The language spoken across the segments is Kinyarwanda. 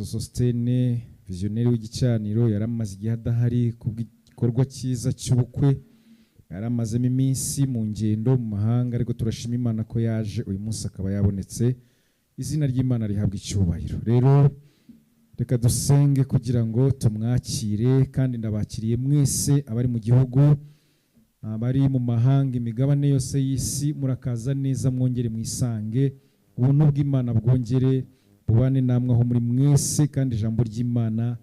Sositene visionnaire w'igicaniro yaramaze igihe adahari kubw'igikorwa cyiza cy'ubukwe, yaramazemo iminsi mu ngendo mu mahanga, ariko turashima Imana ko yaje uyu munsi akaba yabonetse. Izina ry'Imana rihabwa icyubahiro. Rero reka dusenge kugira ngo tumwakire, kandi ndabakiriye mwese abari mu gihugu, abari mu mahanga, imigabane yose y'isi, murakaza neza, mwongere mwisange, ubuntu bw'Imana bwongere bubane namwe aho muri mwese, kandi ijambo ry'Imana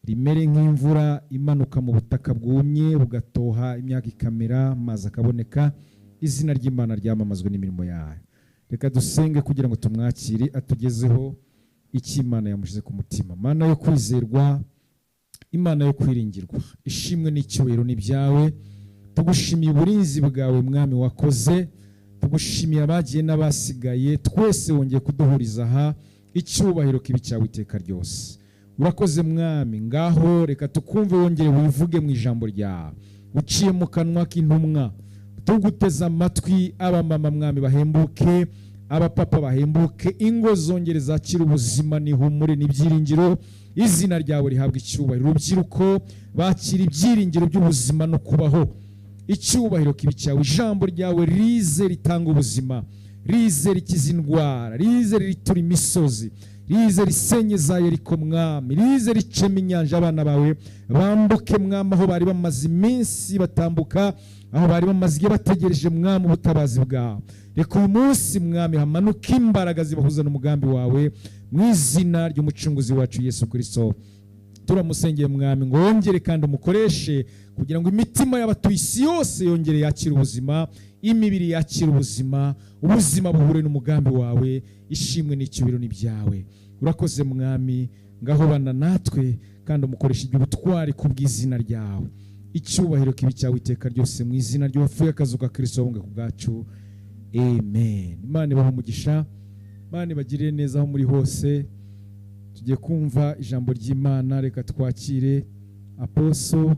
rimere nk'imvura imanuka mu butaka bwumye bugatoha imyaka ikamera, amazi akaboneka. Izina ry'Imana ryamamazwe n'imirimo yayo. Reka dusenge kugira ngo tumwakire atugezeho icyo Imana yamushyize ku mutima. Mana yo kwizerwa, Imana yo kwiringirwa, ishimwe n'icyubahiro ni byawe. Tugushimiye uburinzi bwawe Mwami wakoze, tugushimiye abagiye n'abasigaye, twese wongeye kuduhuriza aha. Icyubahiro kibi cyawe iteka ryose. Urakoze Mwami, ngaho reka tukumve, wongere wivuge mu ijambo ryawe uciye mu kanwa k'intumwa. Tuguteze amatwi, abamama Mwami bahembuke, abapapa bahembuke, ingo zongere zakira ubuzima n'ihumure n'ibyiringiro. Izina ryawe rihabwa icyubahiro. Urubyiruko bakira ibyiringiro by'ubuzima no kubaho. Icyubahiro kibi cyawe. Ijambo ryawe rize ritanga ubuzima, rize rikiza indwara, rize ritura imisozi, rize risenye za Yeriko Mwami, rize ricema inyanja, abana bawe bambuke Mwami aho bari bamaze iminsi batambuka, aho bari bamaze igihe bategereje Mwami ubutabazi bwawe. Reka uyu munsi Mwami hamanuke imbaraga zibahuza n'umugambi wawe, mu izina ry'umucunguzi wacu Yesu Kristo. Turamusengeye Mwami ngo wongere kandi umukoreshe kugira ngo imitima y'abatuye isi yose yongere yakire ubuzima, imibiri yakire ubuzima, ubuzima buhure n'umugambi wawe. Ishimwe n'icyubahiro ni byawe. Urakoze Mwami, ngaho bana natwe kandi umukoreshe iby'ubutwari ku bw'izina ryawe. Icyubahiro kibi cyawe iteka ryose, mu izina ry'uwapfuye akazuka Kristo wabunga ku bwacu, amen. Imana ibahe umugisha, Imana ibagirire neza aho muri hose. Tugiye kumva ijambo ry'Imana, reka twakire Aposo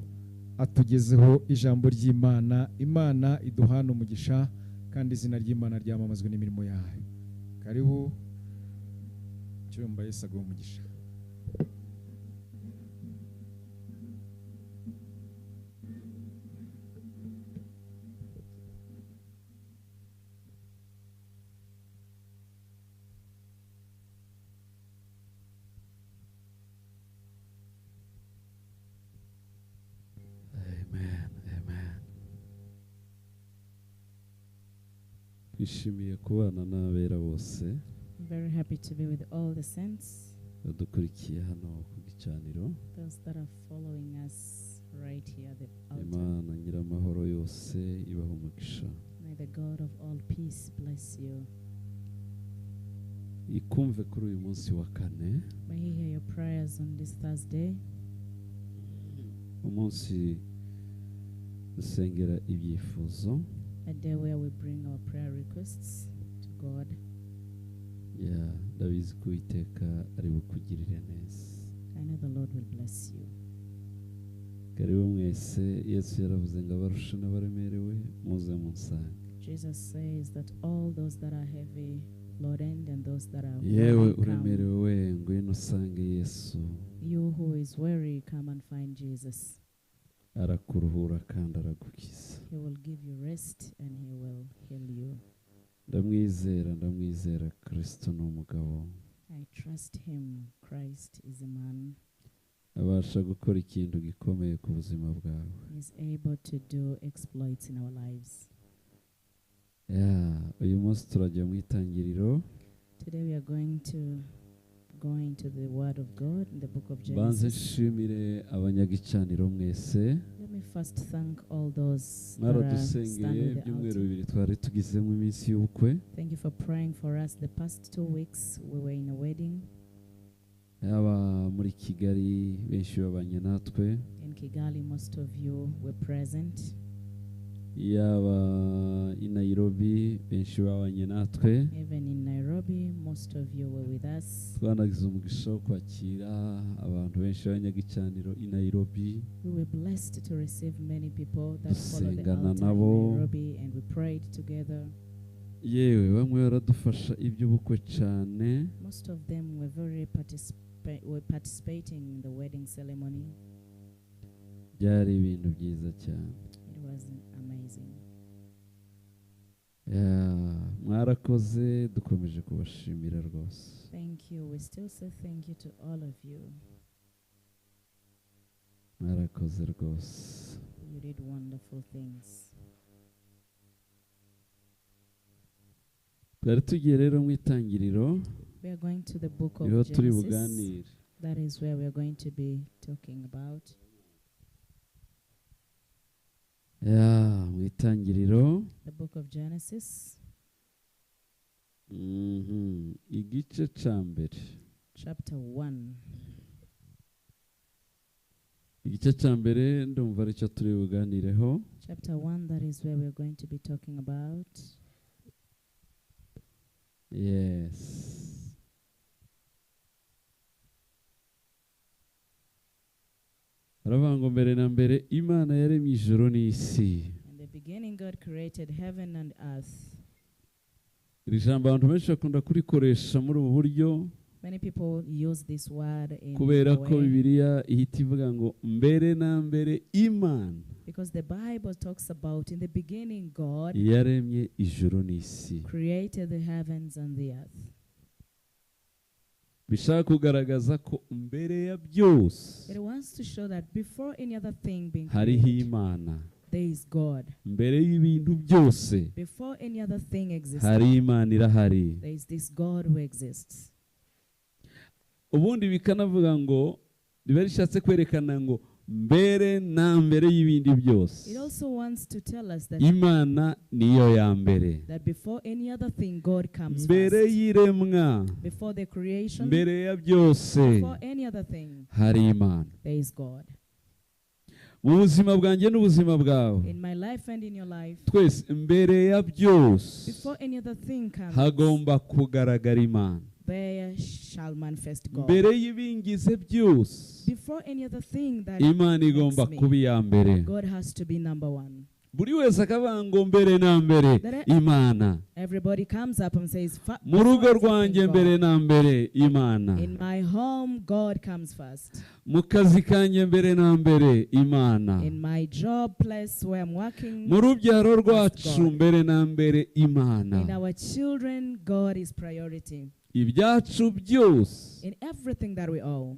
atugezeho ijambo ry'Imana. Imana iduhana umugisha kandi izina ry'Imana ryamamazwe n'imirimo yayo. Karibu cyumba, Yesu aguhe umugisha. Amen, amen. Twishimiye kubana n'abera bose. I'm very happy to be with all the saints, badukurikiye hano ku gicaniro. those that are following us right here at the altar. Imana nyiramahoro yose ibaha umugisha. May the God of all peace bless you. Ikumve kuri uyu munsi wa kane, May He hear your prayers on this Thursday, umunsi dusengera ibyifuzo. a day where we bring our prayer requests to God. Ya, ndabizi ko Uwiteka ari bukugirire neza. I know the Lord will bless you. Karibu mwese. Yesu yaravuze ngo abarusha n'abaremerewe muze munsange. Jesus says that all those that are heavy laden and those that are Yewe weary, come. uremerewe we, ngwino usange Yesu. You who is weary, come and find Jesus. Arakuruhura kandi aragukiza. He will give you rest and He will heal you. Ndamwizera, ndamwizera, Kristo ni umugabo. I trust Him. Christ is a man. Abasha gukora ikintu gikomeye ku buzima bwawe. He is able to do exploits in our lives. Ya, uyu munsi turajya mu Itangiriro. Today we are going to go into the Word of God in the book of Mbanze Genesis. nshimire abanyagicaniro mwese. Let me first thank all those that are stand Mwaradusengeye with the ibyumweru altar. 2 twari tugizemo iminsi y'ubukwe. Thank you for praying for us. The past 2 weeks we were in a wedding Yaba muri Kigali benshi babanye natwe, in Kigali. Most of you were present. yaba i Nairobi benshi babanye natwe. Even in Nairobi, most of you were with us. Twanagize umugisha wo kwakira abantu benshi b'abanyagicaniro i Nairobi. We were blessed to receive many people that follow the Dusengana altar in nabo. Nairobi, and we prayed together. Yewe bamwe baradufasha iby'ubukwe cyane. Most of them were very were participating in the wedding ceremony. Byari ibintu byiza cyane. It was amazing. Yeah, mwarakoze, dukomeje kubashimira rwose. Thank you. We still say thank you to all of you. Mwarakoze rwose. You did wonderful things. Twari tugiye rero mu itangiriro. We are going to the book of Niho turi Genesis. buganire. That is where we are going to be talking about. Yeah, mu itangiriro. The book of Genesis. Igice ca mbere. Chapter 1. Igice ca mbere ndumva aricyo turi buganireho. Chapter 1, that is where we are going to be talking about. Yes. Baravuga ngo mbere na mbere Imana yaremye ijuru n'isi. In the beginning God created heaven and earth. Iri jambo abantu benshi bakunda kurikoresha muri ubu buryo. Many people use this word in kubera a ko way. Bibiliya ihita ivuga ngo mbere na mbere Imana Because the Bible talks about in the beginning God yaremye ijuru n'isi. created the heavens and the earth. Bishaka kugaragaza ko mbere ya byose It wants to show that before any other thing being hariho created, Imana. there is God. Mbere y'ibintu byose Before any other thing exists, hari Imana irahari. there is this God who exists. Ubundi bikanavuga ngo riba rishatse kwerekana ngo mbere na mbere y'ibindi byose It also wants to tell us that, Imana niyo ya mbere. that before any other thing God comes Mbere first. y'iremwa, Before the creation, mbere ya byose before any other thing, hari Imana. there is God. Mu buzima bwanjye n'ubuzima bwawe In my life and in your life, twese mbere ya byose before any other thing comes, hagomba kugaragara Imana. there shall manifest God. Mbere y'ibingize byose Before any other thing that Imana igomba makes me, kuba iya mbere. God has to be number one. Buri wese akavuga ngo mbere na mbere Imana. Everybody comes up and says, Mu rugo before everything, rwanjye God. mbere na mbere Imana. In my home, God comes first. Mu kazi kanjye mbere na mbere Imana. In my job place where I'm working, Mu rubyaro rwacu God. mbere na mbere in Imana. our children, God is priority. Ibyacu byose In everything that we owe,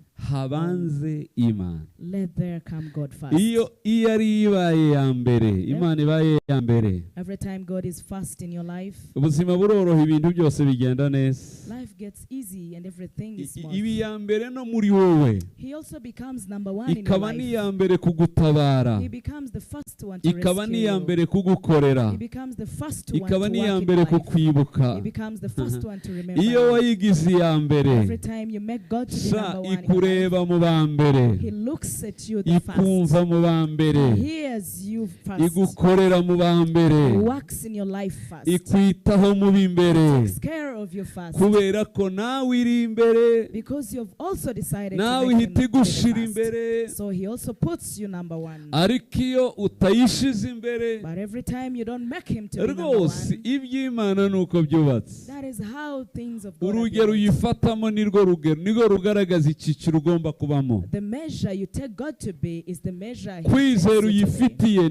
habanze Imana. let there come God first. Iyo iyo ari ibaye ya mbere, Imana ibaye ya mbere, Every time God is first in your life, ubuzima buroroha, ibintu byose bigenda neza. life gets easy and everything is Iba smooth. iya mbere no muri wowe, He also becomes number one in your ikaba life. n'iya mbere kugutabara, He becomes the first one to ikaba rescue n'iya you. mbere kugukorera, He becomes the first one to ikaba work n'iya in mbere your life. kukwibuka. He becomes the first one to remember Iyo you. wayigize iya mbere, Every time you make God to be sha number one in your life, ikureba mu ba mbere, He looks at you the first. ikumva mu ba mbere, He hears you first. igukorera mu ba mbere, He works in your life first. ikwitaho mu b'imbere, Takes care of you first. kubera ko nawe iri imbere, Because you've also decided to nawe make him ihita to be the igushira first. imbere. So he also puts you number one. Ariko iyo utayishize imbere But every time you don't make him to be number rwose, one, iby'Imana ni uko byubatse. that is how things of God are Urugero built. uyifatamo nirwo rugero nirwo rugaragaza icyiciro ugomba kubamo. The measure you take God to be is the measure he takes Kwizera you to be. uyifitiye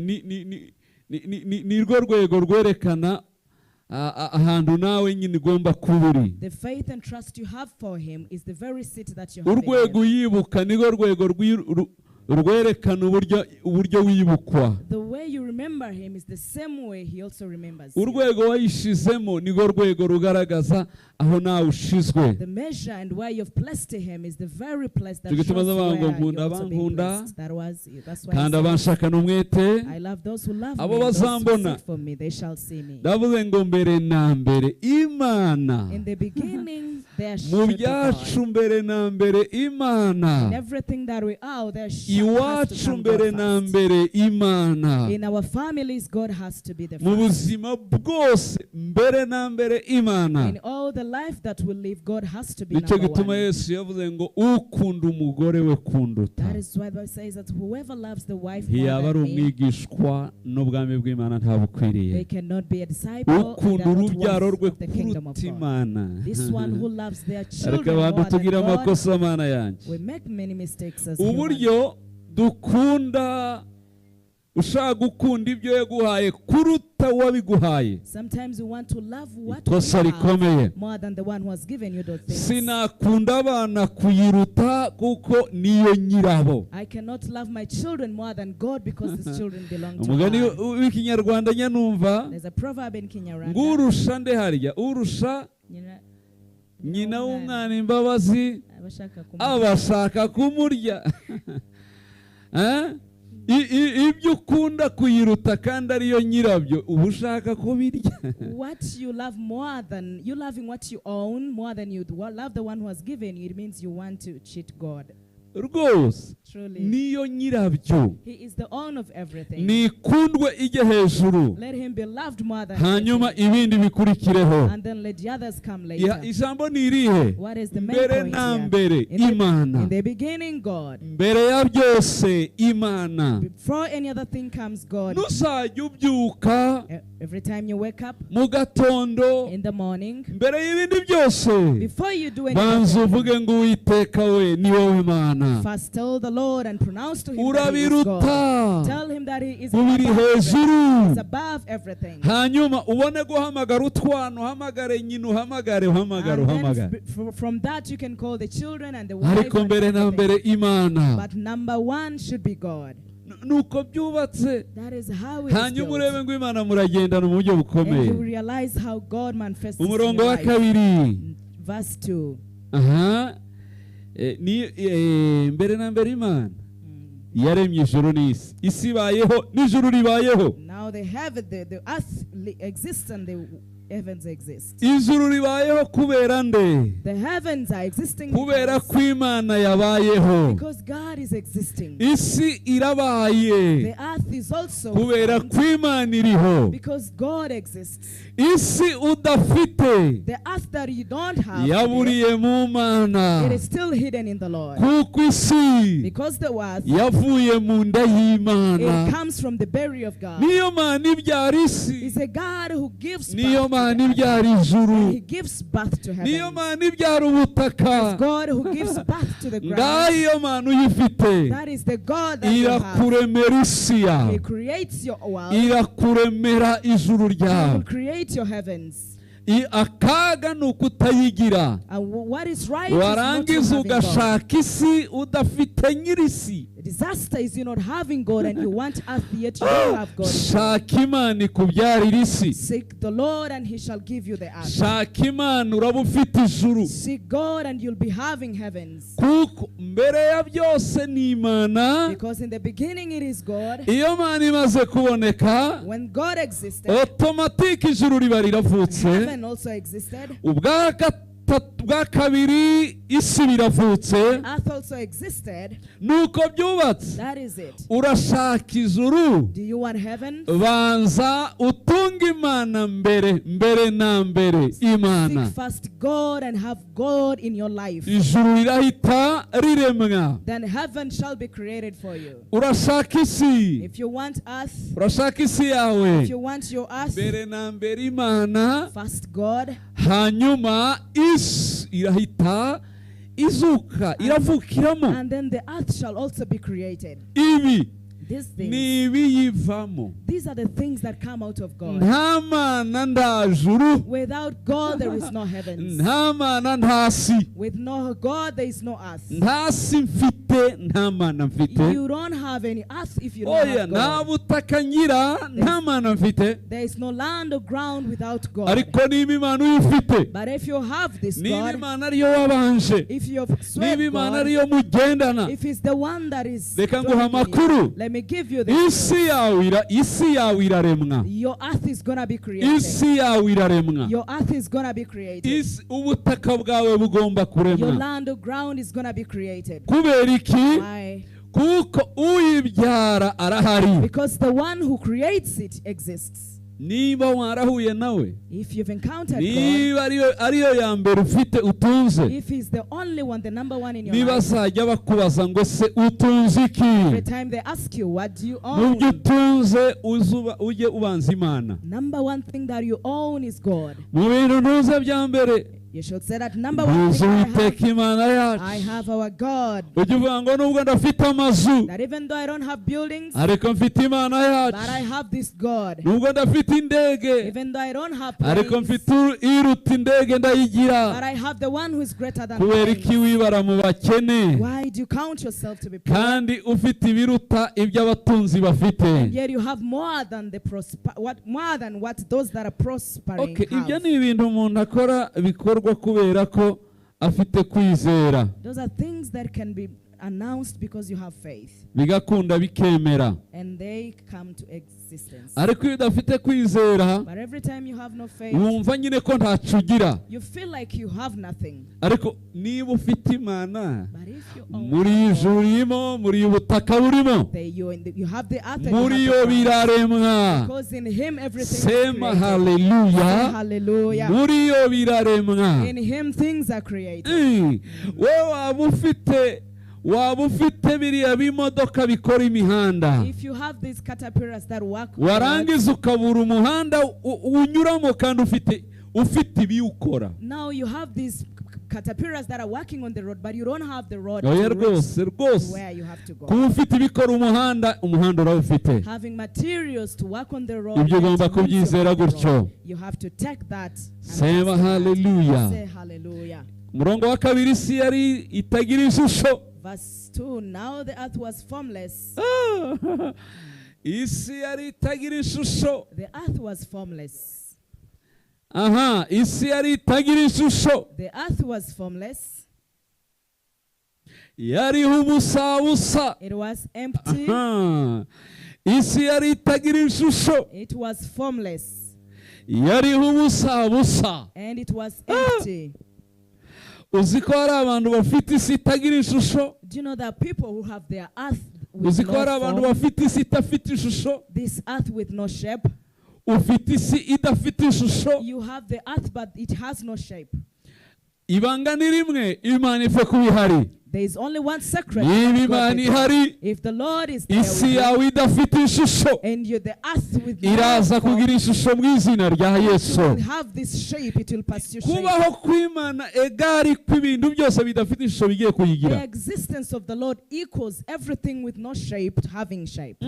nirwo rwego rwerekana ahantu nawe nyine ugomba kuba uri. The faith and trust you have for him is the very seat that you have in Urwego him. uyibuka nirwo rwego rwerekana uburyo wibukwa. The way you remember him is the same way he also remembers you. Urwego wayishizemo nirwo rwego rugaragaza aho nawe ushizwe. The measure and where you've placed him is the very place that Icyo shows gituma where bavuga ngo you're nkunda also being abankunda, placed. That's why kandi he says, abanshakana umwete, I love those who love abo me, those who bazambona. seek for me, they shall see me. Ndavuze ngo mbere na mbere Imana. In the beginning, there Mu should be God. byacu mbere na mbere Imana In everything that we are, there should has to Iwacu come mbere God na first. mbere Imana. In our families, God has to be the Mu first. buzima bwose mbere na mbere Imana. In all the life that we live, God has to be Nicyo number gituma one. Yesu yavuze ngo ukunda umugore we kunduta That is why the Bible says that whoever loves the wife more ntiyaba ari than me, umwigishwa n'ubwami bw'Imana ntabukwiriye. they cannot be a disciple and Ukunda they are not urubyaro worth rwe of the kingdom of kuruta God. Imana. This one who loves their Ariko children abantu more than tugira God, amakosa, Mana yanjye. we make many mistakes as humans. Uburyo dukunda, ushaka gukunda ibyo yaguhaye kuruta uwabiguhaye. Sometimes you want to love what Ikosa you have rikomeye. more than the one who has given you those things. Sinakunda abana kuyiruta kuko niyo nyirabo. I cannot love my children more than God because these children belong to Umugani God. w'Ikinyarwanda nyanumva There's a proverb in Kinyarwanda. ngo urusha nde harya urusha nyina w'umwana imbabazi Abashaka kumurya. abashaka kumurya. Eh? Ibyo ukunda kuyiruta kandi ariyo nyirabyo uba ushaka kubirya. What you love more than you loving what you own more than you love the one who has given you, it means you want to cheat God. Rwose Truly, niyo nyirabyo. He is the owner of everything. Nikundwe ijye hejuru, Let him be loved more than hanyuma anything. Ibindi bikurikireho. And then let the others come Ya, later. ijambo ni irihe? What is the main Mbere point na here? mbere Imana. In the beginning, God. Mbere ya byose Imana. Before any other thing comes, God. Ntuzajya ubyuka Every time you wake up mu gatondo, in the morning, mbere y'ibindi byose before you do banza anything, uvuge ngo Uwiteka we, ni wowe Imana. first tell the Lord and pronounce to him that he is Urabiruta. God. Tell him that he is Ubiri above everything. hejuru. He's above everything. Hanyuma ubone guhamagara utwana, uhamagare nyina, uhamagare, uhamagare, And then uhamagare. from that you can call the children and the wife Ariko and mbere na everything. mbere Imana. But number one should be God. Nuko byubatse. That is how it is Hanyuma urebe built. ngo Imana muragendana mu buryo And bukomeye. you realize how God manifests in Umurongo your wa life. kabiri. Verse 2. Aha. Ni mbere na mbere Imana yaremye ijuru n'isi, isi ibayeho n'ijuru ribayeho. Now the heaven, the earth exists and the heavens exist. Ijuru ribayeho kubera nde? The heavens are existing Kubera because, ko Imana yabayeho. because God is existing. Isi irabaye The earth is also kubera formed ko Imana iriho. because God exists. Isi udafite The earth that you don't have today, yaburiye mu Mana, it is still hidden in the Lord. kuko isi Because the earth, yavuye mu nda y'Imana. it comes from the belly of God. Niyo Mana ibyara isi, It's a God who gives niyo birth to Mana the earth. ibyara ijuru, And he gives birth to niyo heaven. Mana ibyara ubutaka. It's God who gives birth to the Ngaho ground. iyo Mana uyifite That is the God that you have. irakuremera isi yawe, He creates your world. irakuremera ijuru He ryawe. will create your heavens. Akaga ni ukutayigira, And what is right is not you warangiza having God. ugashaka isi udafite nyir'isi. Disaster is you not having God and you want earth yet you don't have God. Shaka Imana ikubyarira isi. Seek the Lord and he shall give you the earth. Shaka Imana uraba ufite ijuru, Seek God and you'll be having heavens. kuko mbere ya byose ni Imana. Because in the beginning it is God. Iyo Mana imaze kuboneka, When God existed, automatique ijuru riba riravutse. heaven also existed. Ubwa bwa kabiri isi biravutse. Earth also existed. Nuko byubatse. That is it. Urashaka ijuru, Do you want heaven? Banza utunge Imana mbere, mbere na mbere Imana. Seek first God and have God in your life. Ijuru rirahita riremwa. Then heaven shall be created for you. Urashaka isi, If you want earth, urashaka isi yawe, if you want your earth, mbere na mbere Imana, first God, hanyuma isi irahita izuka, iravukiramo. And then the earth shall also be created. Ibi These things, ni ibiyivamo. These are the things that come out of God. Nta Mana nta juru. Without God, there is no heavens. Nta Mana nta si. With no God, there is no earth. Nta si mfite nta Mana mfite. You don't have any earth if you don't Oya, have nta God. butaka ngira nta Mana mfite. There is no land or ground without God. Ariko niba Imana uyifite, But if you have this niba God, Imana ariyo wabanje, if you have niba sweat Imana God, ariyo mugendana, if He's the one that is reka nguha dwelling in you, amakuru. let me give you this. Isi yawe isi yawe iraremwa. Your earth is gonna be created. Isi yawe iraremwa. Your earth is gonna be created. Isi, ubutaka bwawe bugomba Your kuremwa. land or ground is gonna be created. Kubera iki? Why? Kuko uyibyara arahari. Because the one who creates it exists. Niba warahuye nawe, If you've encountered God, niba ariyo ya mbere ufite utunze, if He's the only one, the number one in your niba life, azajya bakubaza ngo se utunze iki, every time they ask you, what do you mu byo own? utunze ujye ubanza Imana. Number one thing that you own is God. Mu bintu ntuze bya mbere, You should say that number one ntuze thing Uwiteka Imana I yacu. have our God. Ujye uvuga ngo nubwo ndafite amazu, That even though I don't have buildings, ariko mfite Imana but I yacu. have this God. Nubwo ndafite indege, Even though I don't have ariko planes, mfite iruta indege ndayigira. but I have the one who is greater than Kubera iki planes. wibara mu bakene Why do you count yourself to be poor? kandi ufite ibiruta iby'abatunzi bafite? Yet you have more than the more than what those that are prospering Okay, ibyo have. ni ibintu umuntu akora bikorwa kubera ko afite kwizera, Those are things that can be announced because you have faith, bigakunda bikemera. and they come to existence. Ariko iyo udafite kwizera, But every time you have no faith, wumva nyine ko ntaco ugira. you feel like you have nothing. Ariko niba ufite Imana, But if you own muri God, ijuru irimo, muri ubutaka burimo, you have the earth and you muri have yo the ground. biraremwa. Because in Him everything is Sema created. haleluya. Say hallelujah. Muri yo biraremwa. In Him things are created. Wowe waba ufite biriya bimodoka bikora imihanda, If you have these caterpillars that work, warangiza ukabura umuhanda unyuramo kandi ufite ibiwukora. now you have these caterpillars that are working on the road, but you don't have the road Oya to reach rwose rwose, where you have to go. kuba ufite ibikora umuhanda, umuhanda urawufite. Having materials to work on the road, Ibyo ugomba it means you kubyizera have the gutyo. road. You have to take that and Sema trust that. haleluya. Say hallelujah. Umurongo wa kabiri, isi yari itagira ishusho. Verse 2, now the earth was formless. Isi yari itagira ishusho. The earth was formless. Aha, isi yari itagira ishusho. The earth was formless. Yariho ubusabusa. It was empty. Aha. Isi yari itagira ishusho. It was formless. Yariho ubusabusa. And it was empty. Uzi ko hari abantu bafite isi itagira ishusho? Do you know that people who have their earth with Uzi ko hari no abantu form, bafite isi idafite ishusho? this earth with no shape? Ufite isi idafite ishusho. You have the earth, but it has no shape. Ibanga ni rimwe, Imana ife kuba ihari. There is only one secret. Niba that God Imana did. ihari, If the Lord is there isi with you, yawe idafite ishusho and you the earth with no iraza form, kugira ishusho mu izina rya it Yesu. will have this shape, it will pursue shape. Kubaho kw'Imana egari kw'ibintu byose bidafite ishusho bigiye kuyigira. The existence of the Lord equals everything with no shape having shape.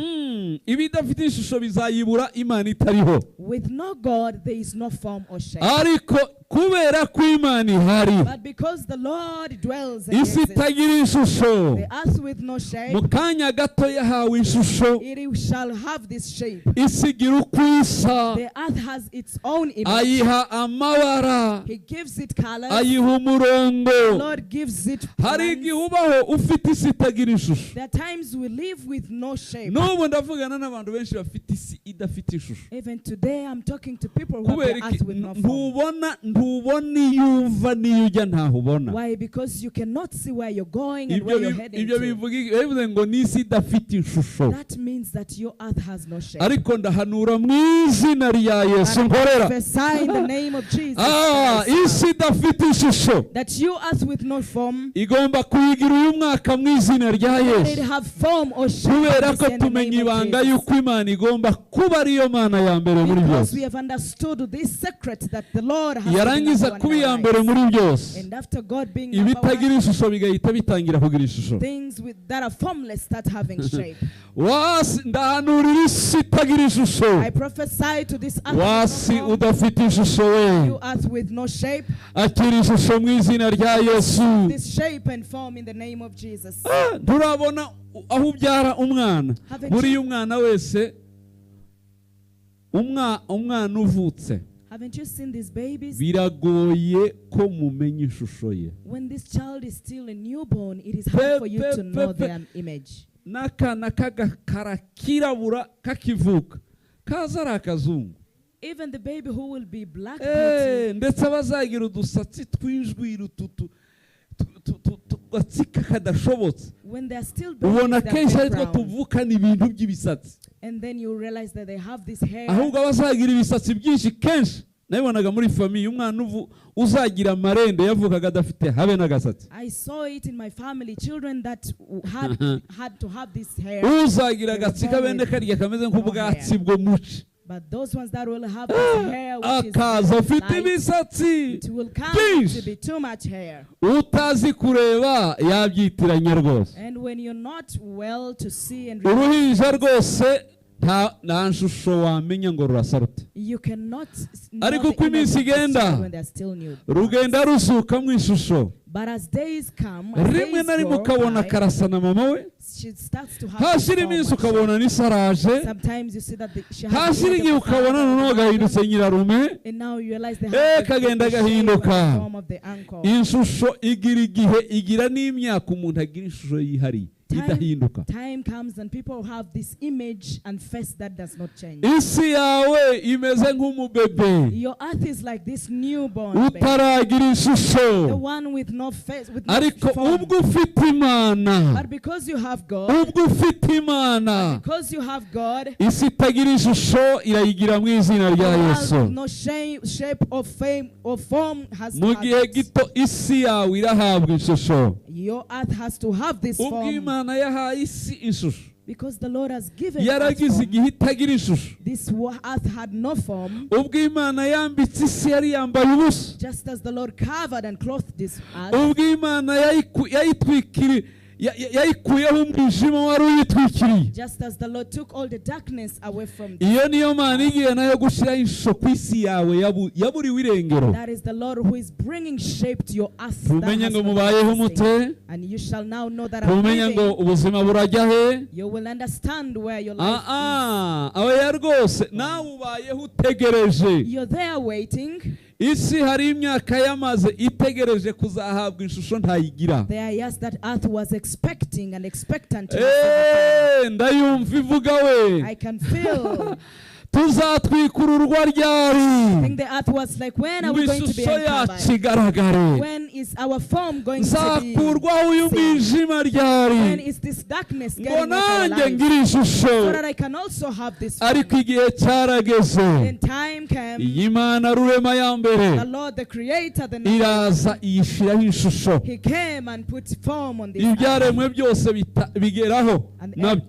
Ibidafite ishusho bizayibura Imana itariho. With no God, there is no form or shape. Ariko kubera ko Imana ihari, But because the Lord dwells and isi exists, itagira ishusho, the earth with no shape, mu kanya gato yahawe ishusho, it shall have this shape. isi igira uko isa, The earth has its own image. ayiha amabara, He gives it colors. ayiha umurongo. The Lord gives it Hari plans. igihe ubaho ufite isi itagira ishusho. There are times we live with no shape. N'ubu ndavugana n'abantu benshi bafite isi idafite ishusho. Even today, I'm talking to people who have Kubera the iki? earth with no form. Ntubona, ntubona iyo uva n'iyo ujya, ntaho ubona. Why? Because you cannot see where you're going and Ibyo where you're heading ibyo to. bivuga bivuze ngo n'isi idafite ishusho. That means that your earth has no shape. Ariko ndahanura mu izina rya Yesu But I nkorera, prophesy in the name of Jesus Christ isi idafite ishusho that you earth with no form, igomba kuyigira uyu mwaka mu izina rya let it Yesu. have form or shape. Kubera this ko in the tumenya name of ibanga Jesus. y'uko Imana igomba kuba ariyo Mana ya mbere muri Because byose. we have understood this secret that the Lord has been Yarangiza number one kuba in iya our mbere lives. muri byose, And after God being number ibitagira one, ishusho bigahita bitangira kugira ishusho. things that are formless start having shape. Wasi ndahanurira isi itagira ishusho. I prophesy to this earth Wasi with no form, udafite ishusho we, you earth with no shape, akira ishusho mu izina rya Yesu. this shape and form in the name of Jesus. Nturabona aho ubyara umwana. Haven't Buriya you, umwana wese, umwana uvutse, haven't you seen these babies? biragoye ko mumenya ishusho ye. When this child is still a newborn, it is hard for you to know their image. N'akana k'agakara kirabura kakivuka kaza ari akazungu. Even the baby who will be black beauty, Ndetse abazagira udusatsi twijwira utu gatsika kadashobotse, When they are still babies, ubona they are kenshi very aritwo brown. tuvukana ibintu by'ibisatsi. And then you realize that they have this hair. Ahubwo abazagira ibisatsi byinshi, kenshi nabibonaga muri famille, umwana uzagira amarende yavukaga adafite habe n'agasatsi. I saw it in my family, children that had to have this hair. Uzagira agatsika bene karya kameze nk'ubwatsi bwo muci, But those ones that will have this hair, which is akaza afite light, ibisatsi it will come byinshi. To be too much hair. Utazi kureba yabyitiranya rwose. And when you're not well to see and Uruhinja rwose nta nshusho wamenya ngo rurasa rute. you cannot know Ariko the uko image iminsi of this igenda, child when they're still new. rugenda rusuka mu ishusho. But as days come, as Rimwe days na rimwe go ukabona by, karasa na mama we. she starts to have Hashira this form iminsi of ukabona n'isaraje. Sometimes you see that she has Hashira the igihe ukabona noneho gahindutse nyirarume. And now you realize they Eh, have kagenda the shape and the gahinduka. form of the uncle. Ishusho igira igihe, igira n'imyaka umuntu agira ishusho yihariye idahinduka. Time comes and people have this image and face that does not change. Isi yawe imeze nk'umubebe Your earth is like this newborn baby, utaragira ishusho, the one with no face, with no ariko form. Ubwo ufite Imana, But because you have God, ubwo ufite Imana, because you have God, isi itagira ishusho irayigira mu izina the rya world Yesu. with no shame, shape or fame or form has to Mu have gihe it. gito isi yawe irahabwa ishusho. Your earth has to have this Ubwo form Imana yahaye isi ishusho, because the Lord has given earth yaragize form. igihe itagira ishusho. This earth had no form, Ubwo Imana yambitse isi yari yambaye ubusa, just as the Lord covered and clothed this earth. Ubwo Imana yayikuyeho umwijima wari uyitwikiriye. Just as the Lord took all the darkness away from them. Iyo niyo Mana igiye nayo gushyiraho ishusho ku isi yawe yaburiwe irengero. That is the Lord who is bringing shape to your earth that Tumenye has ngo not mubayeho been existing. mute. And you shall now know that I'm Tumenye ngo living. ubuzima burajya he. You will understand where your life Ah, ah, oya rwose, nawe ubayeho utegereje. Is. You're there waiting. Isi hari imyaka yamaze itegereje kuzahabwa ishusho ntayigira. There are years that earth was expecting and expectant to receive a Eh, ndayumva ivuga we. form. I can feel. Tuzatwikururwa I ryari think the earth was like, when are ngo we going to be ishusho yacu uncovered? igaragare? When is our form going to be Nzakurwaho uyu seen? mwijima ryari When is this darkness ngo getting off our nanjye lives? ngire ishusho? So that I can also have this form. Ariko igihe cyarageze, Then time came, iyi Mana rurema ya mbere the Lord, the Creator, the iraza iyishyiraho ishusho. He came and put form on this earth. Ibyaremwe byose bigeraho nabyo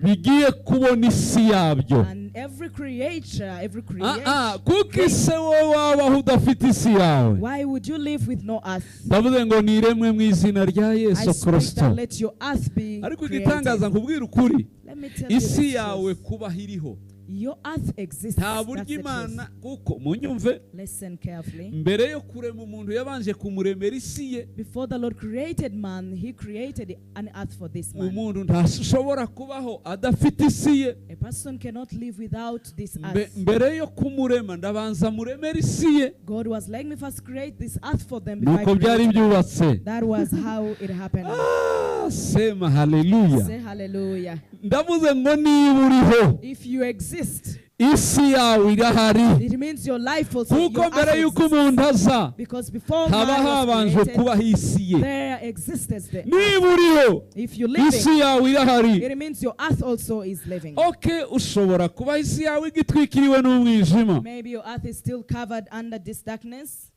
bigiye kubona isi yabyo. And every creature, every Ah, ah, creation. Kuko ise wowe wabaho udafite isi yawe? Why would you live with no earth? Ndavuze ngo niremwe mu izina rya I Yesu speak Kirisito. that let your earth be Ariko created. igitangaza, nkubwira ukuri, Let me tell you isi this yawe truth. kubaho iriho, Your earth exists. nta buryo That's the truth. Imana, kuko munyumve, Listen carefully. Mbere yo kurema umuntu yabanje kumuremera isi ye. Before the Lord created man, He created an earth for this man. Umuntu ntashobora kubaho adafite isi ye. A person cannot live without this earth. Mbere yo kumurema ndabanza muremera isi ye. God was like, me first create this earth for them before I Nuko byari created them. byubatse. That was how it happened. Ah, sema haleluya. Say hallelujah. Ndavuze ngo niba uriho, If you exist, isi yawe irahari, it means your life also. Kuko Your mbere earth y'uko exists. umuntu aza Because before haba man was habanje created, kubaho isi ye. there existed the Niba uriho, If you're living, isi yawe irahari. It means your earth also is living. Okay, ushobora kuba isi yawe igitwikiriwe n'umwijima. Maybe your earth is still covered under this darkness.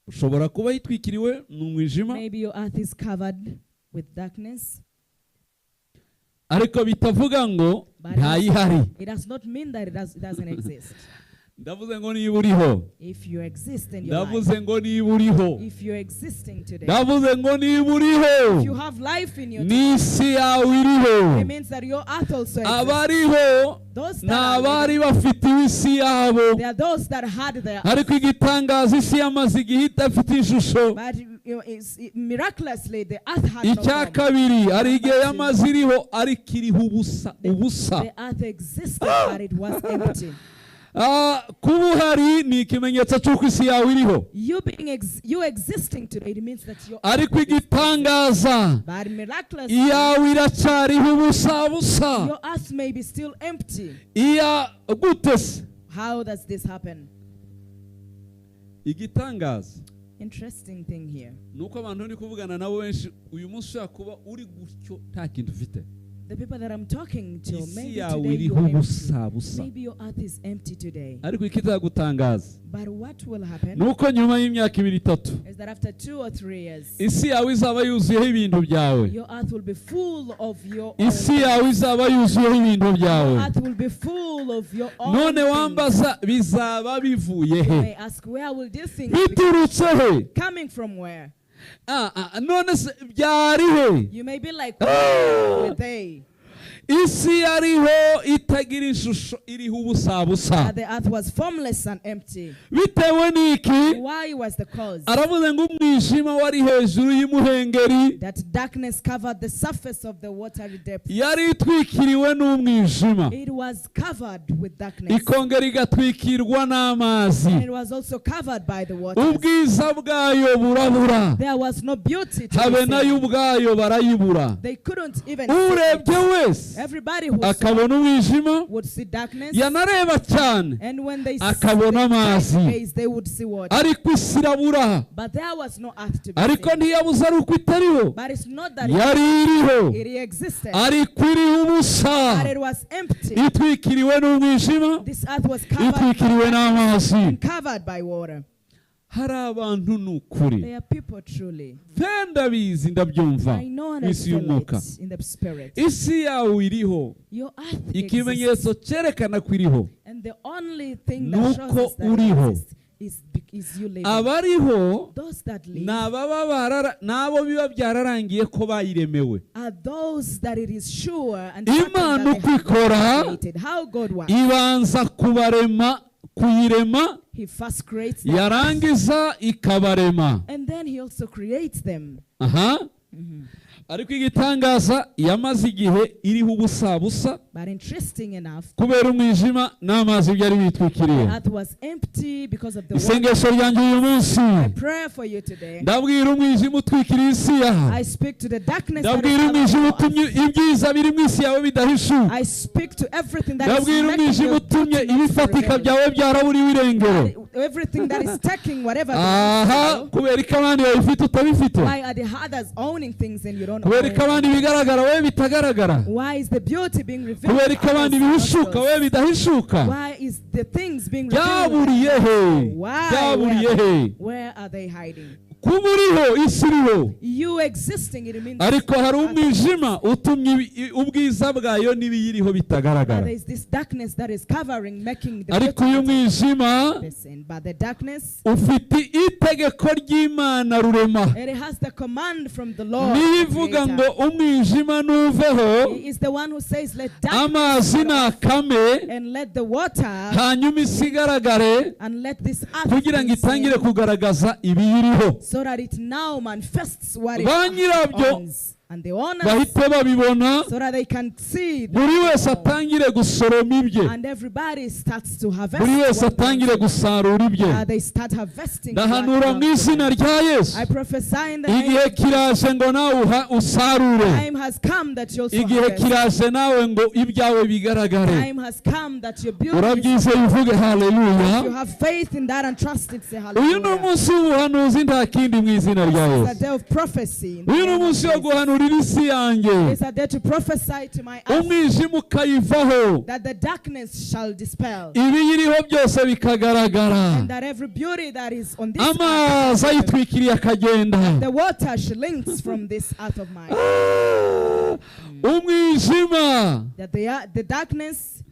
Ushobora kuba yitwikiriwe n'umwijima, Maybe your earth is covered with darkness. Ariko bitavuga ngo But ntayihari. it does not mean that it doesn't exist. Ndavuze ngo niba uriho, If you exist in your life, ndavuze ngo niba uriho, if you're existing today, ndavuze ngo niba uriho, if you have life in your n'isi yawe iriho. it means that your earth also exists. Abariho Those ni that are abari living, bafite isi yabo, there are those that had their ariko igitangaza isi yamaze igihe idafite ishusho. But miraculously the earth had no Icya form. kabiri, hari igihe yamaze iriho ariko iriho ubusa ubusa. The earth existed, but it was empty. Ah, kuba uhari ni ikimenyetso cy'uko isi yawe iriho. You existing today, it means that your Ariko igitangaza, But miraculously, iyawe iracyariho ubusa busa. Your earth may be still empty. Iya gute se? How does this happen? Igitangaza Interesting thing here ni uko abantu ndi kuvugana nabo benshi uyu munsi ushobora kuba uri gutyo nta kintu ufite. The people that I'm talking to, Isi maybe yawe today iriho you're empty. ubusa busa. Maybe your earth is empty today. Ariko ikizagutangaza But what will happen ni uko nyuma y'imyaka 2 3 is that after 2 or 3 years, isi yawe izaba yuzuyeho ibintu byawe. Your earth will be full of your own. Isi yawe izaba yuzuyeho ibintu byawe. Your earth will be full of your own None things. wambaza bizaba bivuye You he? may ask, where will these things be Biturutse he? coming from, where? Ah, ah, none se byari he? You may be like, Ah! where were they? Isi yariho itagira ishusho iriho ubusa busa. That the earth was formless and empty. Bitewe n'iki? Why was the cause? Aravuze ngo umwijima wari hejuru y'umuhengeri. That darkness covered the surface of the watery depth. Yari itwikiriwe n'umwijima. It was covered with darkness. Ikongera igatwikirwa n'amazi. And it was also covered by the waters. Ubwiza bwayo burabura. There was no beauty to Habe be nayo seen. Ubwayo barayibura. They couldn't even see it. Urebye wese Everybody who saw akabona umwijima would see darkness. yanareba cyane And when they akabona amazi. Gaze, they would see water. Ariko isi irabura. But there was no earth to be Ariko seen. ntiyabuze ari uko itariho. But it's not that Yari iriho it existed, ariko iriho ubusa but it was empty. Itwikiriwe n'umwijima This earth was covered itwikiriwe n'amazi. And covered by water. Hari abantu ni ukuri. There are people, truly. Pe ndabizi ndabyumva I know and mu I isi feel y'umwuka. it in the spirit. Isi yawe iriho. Your earth exists. Ikimenyetso cyerekana ko iriho And the only thing that shows nuko us that it uriho. Exists is you living. Abariho Those that live ni ababa barara n'abo biba byararangiye ko bayiremewe. Are those that it is sure and certain Imana that they uko have ikora created. How God works. ibanza kubarema kuyirema He first creates them, yarangiza ikabarema. And then he also creates them. Aha ariko igitangaza yamaze igihe iriho ubusa busa But interesting enough, kubera umwijima n'amazi byari bitwikiriye. The earth was empty because of the water. Isengesho ryanjye uyu munsi I pray for you today. ndabwira umwijima utwikiriye isi yawe. I speak to the darkness that is Ndabwira covering umwijima your utumye earth. Ibyiza biri mu isi yawe bidahishuka. I speak to everything that is Ndabwira making umwijima your utumye beauty not to ibifatika prevail. Byawe byaraburiwe irengero. Everything that is taking whatever Aha belongs to you. kubera ko abandi babifite utabifite. Why are the others owning things and you don't Kubera ko own? abandi bigaragara wowe bitagaragara. Why is the beauty being revealed Kubera to ko abandi others and not bihishuka yours? wowe bidahishuka. Why is the things being revealed? Byaburiye he? Why? Byaburiye he? Where are they hiding? Kuba uriho isi iriho. You existing, it means Ariko hari umwijima utumye ibi- ubwiza bwayo n'ibiyiriho But bitagaragara. there is this darkness that is covering, making the Ariko uyu beauty mwijima person. But the darkness, ufite itegeko ry'Imana rurema. It has the command from the Lord, Niyo the ivuga Creator. ngo umwijima nuveho He is the one who says, "Let darkness amazi cut off nakame and let the water hanyuma isi igaragare and let this earth kugira ngo be seen," itangire kugaragaza ibiyiriho. So that it now manifests what it Ba nyirabyo owns. And the owners, bahite babibona so that they can see the buri wese atangire gusoroma ibye. And everybody starts to harvest Buri wese what atangire gusarura ibye. They start harvesting what Ndahanura mu belongs to izina them. Rya Yesu. I prophesy in the name Igihe of kiraje ngo nawe uha- usarure. Time has come that you also Igihe harvest. Kiraje nawe ngo ibyawe bigaragare. Time has come that your beauty is Urabyizeye uvuge If you haleluya. Have faith in that and trust it, say Uyu ni hallelujah. umunsi w'ubuhanuzi nta kindi mu izina rya It's a Yesu. Day of prophecy in the Uyu ni name of umunsi wo Jesus. guhanurira isi yanjye It's a day to prophesy to my earth umwijima ukayivaho that the darkness shall dispel ibiyiriho byose bikagaragara and that every beauty that is on this amazi earth, ayitwikiriye akagenda. The water shrinks from this earth of mine. Ah, umwijima That the darkness,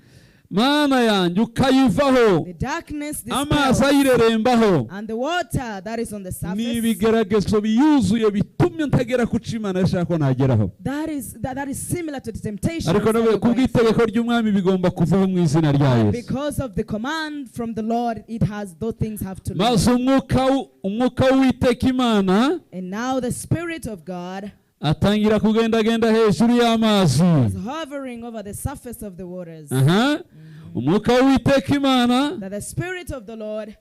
mana yanjye ukayivaho the darkness amazi dispels, ayirerembaho and the water that is on the ni surface, ibigeragezo biyuzuye bitumye ntagera ku cyo Imana yashaka ko nageraho. that is similar to the temptation. Ariko nawe kubw'itegeko ry'umwami bigomba kuvaho mu izina rya Yesu. Because of the command from the Lord, it has those things have to leave. Maze umwuka w- umwuka w'Uwiteka Imana And now the Spirit of God atangira kugendagenda hejuru y'amazi. Is hovering over the surface of the waters. Aha umwuka w'Uwiteka Imana That the Spirit of the Lord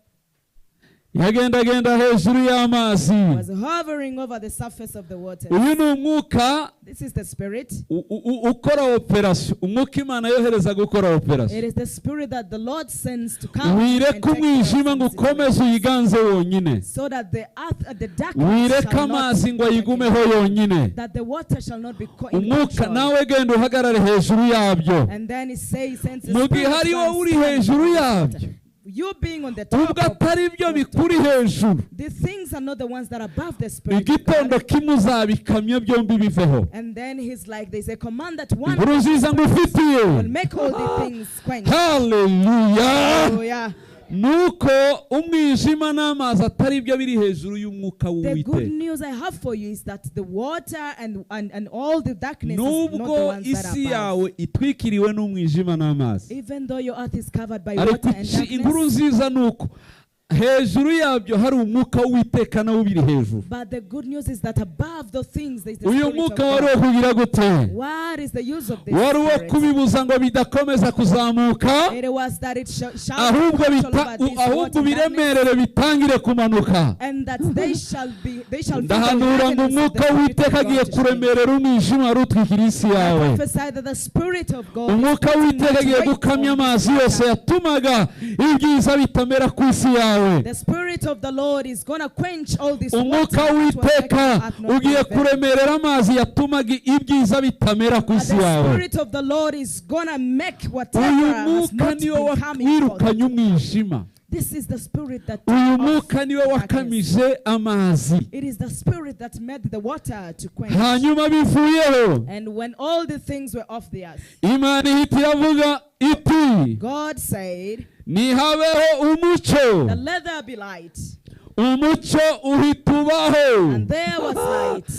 Yagendagenda hejuru y'amazi. Was hovering over the surface of the water. Uyu ni umwuka This is the spirit. Ukora operasiyo, umwuka Imana yohereza gukora It operasiyo. is the spirit that the Lord sends to come and Wireke take care of umwijima some ngo ukomeze situations, uyiganze wonyine. so that the earth, the darkness Wireke shall not amazi ngo take ayigumeho it. yonyine. That the water shall not be in Umwuka control. nawe genda uhagarare hejuru yabyo. And then he says, sends the Mu gihe spirit ari to wowe uri stand hejuru on the yabyo, water. You being on the top ubwo of atari byo bikuri hejuru, the things are not the ones that are above the spirit of igitondo God. kimwe uzabikamyo byombi biveho. And then he's like, there's a command that one Inkuru nziza ngufitiye, will make all the things quench. Haleluya, Hallelujah. nuko umwijima n'amazi atari byo biri hejuru y'umwuka The good w'Uwiteka. News I have for you is that the water and all the darkness is not the Nubwo ones that isi are above. yawe itwikiriwe n'umwijima n'amazi, Even though your earth is covered by ariko water and inkuru darkness, nziza ni uko hejuru yabyo hari umwuka w'Uwiteka nawo ubiri hejuru. But the good news is that above those things there is the Uyu spirit of mwuka wari God. uwo kugira gute? What is the use of this Wari uwo spirit? kubibuza ngo bidakomeza kuzamuka, It was that it shall ahubwo control bita- over this ahubwo water and darkness, biremerere bitangire kumanuka. and that they shall feel the Ndahanura ngo heaviness of the umwuka spirit of w'Uwiteka God agiye to shine. kuremerera umwijima wari utwikiriye isi I yawe. prophesy that the spirit of God is Umwuka putting w'Uwiteka that agiye weight gukamya on amazi this yose water. yatumaga ibyiza bitamera ku isi yawe. The spirit of the Lord is gonna quench all this water Umwuka that was making w'Uwiteka earth not ugiye be available. kuremerera amazi yatumaga ibyiza bitamera ku And isi the yawe. spirit of the Lord is gonna make whatever Uyu has mwuka not niwe been coming forth. wirukanye umwijima. This is the spirit that Uyu took off mwuka niwe darkness. wakamije amazi. It is the spirit that made the water to quench. Hanyuma bivuyeho, And when all the things were off the earth, Imana ihita iravuga iti, God said, nihabeho umucyo. "That let there be light." Umucyo uhita ubaho. And there was light.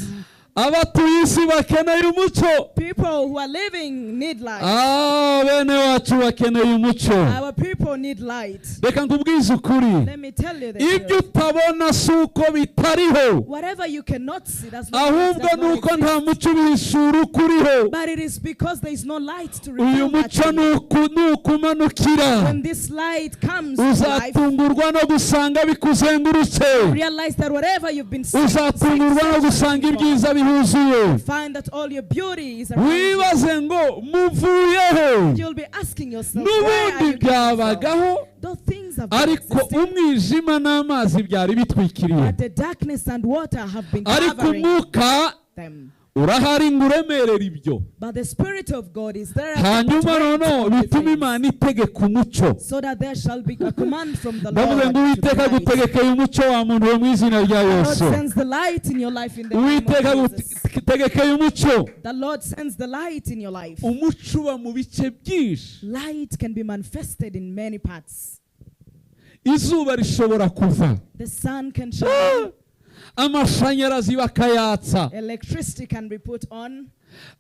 Abatuye isi bakeneye umucyo. People who are living need light. Ah, bene wacu bakeneye umucyo. Our people need light. Reka nkubwize ukuri, Let me tell you the ibyo truth. utabona si uko bitariho, Whatever you cannot see, that's not, ahubwo does ni not uko exist. Nta mucyo ubihishura ukuriho. But it is because there is no light to Uyu reveal that mucyo to ni you. ni ukumanukira. When this light comes to life, Uzatungurwa no gusanga bikuzengurutse. Realize that whatever you've been Uzatungurwa no gusanga searching for, ibyiza bihuzuye. Find that all your beauty is around you. Wibaze ngo muvuyeho. You'll be asking yourself, where are N'ubundi you coming from? byabagaho, Those things have been ariko existing, umwijima n'amazi byari bitwikiriye, but the darkness and water have been ariko covering umwuka them. Urahari ngo uremerere ibyo. But the Spirit of God is there to Hanyuma put weight noneho on the bituma things, Imana itegeka umucyo. So that there shall be a command from the Ndavuze Lord ngo to Uwiteka the light. agutegekeye umucyo wa muntu we mu izina rya The Lord Yesu. sends the light in your life in the name Uwiteka of Jesus. agutegekeye umucyo. The Lord sends the light in your life. Umucyo uba mu bice byinshi. Light can be manifested in many parts. Izuba rishobora kuva, The sun can shine, amashanyarazi bakayatsa, electricity can be put on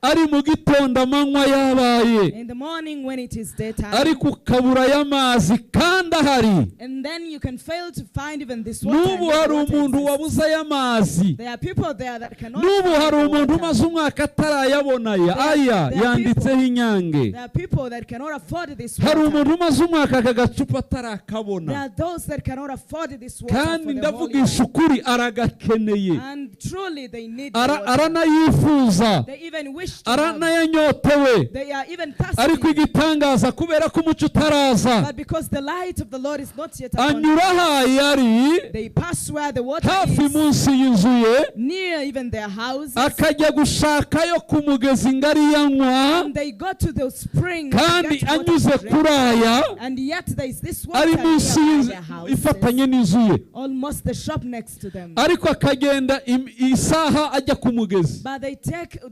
ari mu gitondo amanywa yabaye, in the morning when it is daytime. Ariko ukabura y'amazi kandi ahari. And then you can fail to find even this water. N'ubu And yet hari the water umuntu exists. wabuze ay'amazi. There are people there that cannot N'ubu find hari the umuntu water. umaze umwaka atarayabona aya aya There are yanditseho Inyange. There are people that cannot afford this Hari water. umuntu umaze umwaka aka gacupa There atarakabona. are those that cannot afford this water Kandi for the whole ndavugisha year. ukuri, aragakeneye. And truly they need the water. Aranayifuza. They even wish to have. Aranayanyotewe. They are even Ariko thirsty. igitangaza, kubera ko umuco utaraza, But because the light of the Lord is not yet upon anyura them, ahaye ari they pass where the water hafi is, munsi y'inzu ye, near even their houses, akajya gushakayo ku mugezi ngo ariyanywa, and they go to the spring to kandi get water anyuze to drink. Kuri aya And yet there is this water ari munsi nearby y'inzu their houses, ifatanye n'inzu ye, almost the shop next to them. Ariko akagenda isaha ajya ku mugezi. But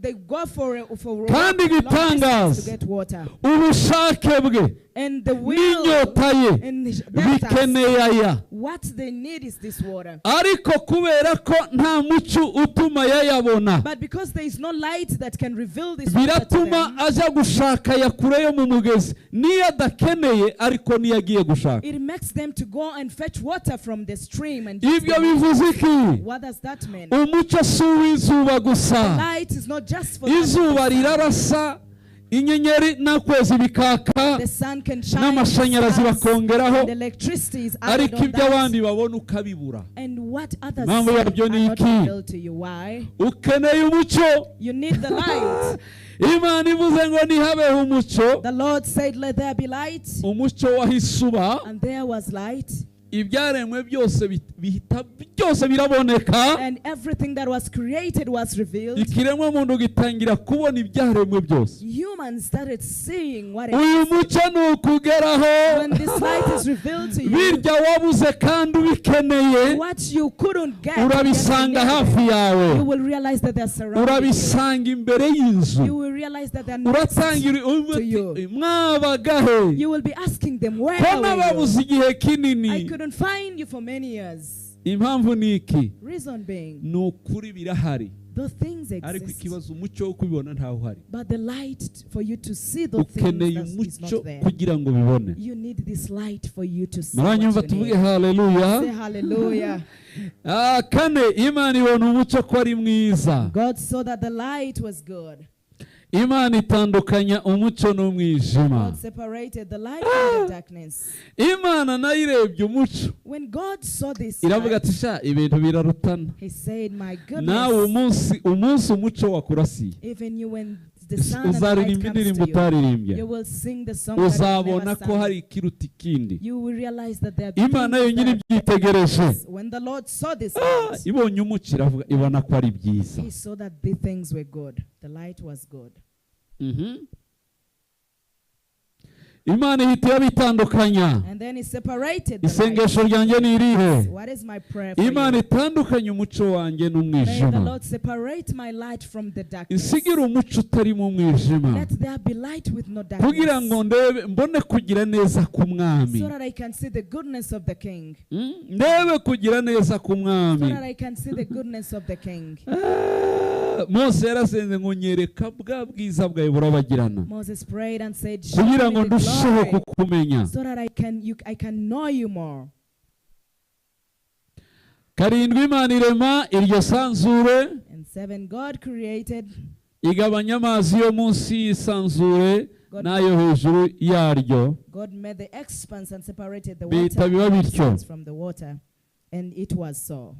they go for a Kandi long distance igitangaza, to get water. Ubushake bwe And the will n'inyota ye and their thirst, bikeneye aya, what they need is this water. Ariko kubera ko nta mucyo utuma yayabona, But because there is no light that can reveal this water to biratuma them, aja gushaka aya kure yo mu mugezi niyo adakeneye, ariko niyo agiye gushaka. It makes them to go and fetch water from the stream and use Ibyo them. Bivuze iki? What does that mean? Umucyo si uw'izuba gusa. Light is not just for the Izuba rirarasa, Inyenyeri n'ukwezi bikaka, The sun can shine, n'amashanyarazi the stars, bakongeraho, and electricity is added ariko on ibyo that. abandi babona ukabibura. And what others Impamvu see yabyo are ni not iki? revealed to you. Why? Ukeneye umucyo. You need the light. Imana ivuze ngo ntihabeho umucyo. The Lord said, "Let there be light," Umucyo wahise uba. and there was light. Ibyaremwe byose bihita byose biraboneka. And everything that was created was revealed. Ikiremwa muntu gitangira kubona ibyaremwe byose. Humans started seeing what Uyu existed. mucyo ni ukugeraho, When this light is revealed to you, birya wabuze kandi ubikeneye, what you couldn't get, urabisanga hafi yawe, you will realize that they're surrounding you. urabisanga imbere y'inzu. You will realize that they're next Uratangira uvuga to you. uti, mwabagahe You will be asking them, "Where ko were you? nababuze igihe I kinini? Couldn't find you for many years." Impamvu ni iki? Reason being, Ni ukuri birahari, the things ariko exist, ikibazo umucyo wo kubibona ntawo uhari. but the light for you to see those things Ukeneye is umucyo not there. kugira ngo ubibone. You need this light for you to see what Muranyumva? You Tuvuge need. haleluya. Say hallelujah. Ah, kane, Imana ibona umucyo ko ari mwiza. God saw that the light was good. Imana itandukanya umucyo n'umwijima. God separated the light from the darkness. Imana nayo irebye umucyo, When God saw this iravuga light, ati, sha, ibintu birarutana. He said, "My Nawe goodness, umunsi umunsi umucyo wakurasiye, even you, when the sun and the light uzaririmba comes indirimbo to you, utaririmbye. you will sing the song that you've Uzabona never ko sung." hari ikiruta ikindi. You will realize that there are Imana things yonyine that are ibyitegereje, When the Lord saw this light, ibonye umucyo, iravuga, ibona ko ari byiza. He saw that the things were good. The light was good. Imana ihita irabitandukanya. And then He separated the light. Isengesho ryanjye ni irihe? What is my prayer for Imana you? itandukanye umucyo wanjye May the n'umwijima. Lord separate my light from the darkness. Isigire umucyo utarimo umwijima, Let there be light with no kugira ngo darkness, ndebe mbone kugira neza k'umwami. so that I can see the goodness of the King. Ndebe kugira neza So k'umwami. that I can see the goodness of the King. Ah, Mose yarasenze ngo nyereka bwa bwiza bwawe burabagirana, Moses prayed and said, "Show kugira me ngo the ndusheho glory, kukumenya. so that I can know you more." Karindwi, Imana irema iryo sanzure, And seven, God created, igabanya amazi yo munsi y'isanzure God, n'ayo hejuru yaryo. God made the expanse and separated the Bihita water biba and the bityo. expanse from the water. And it was so.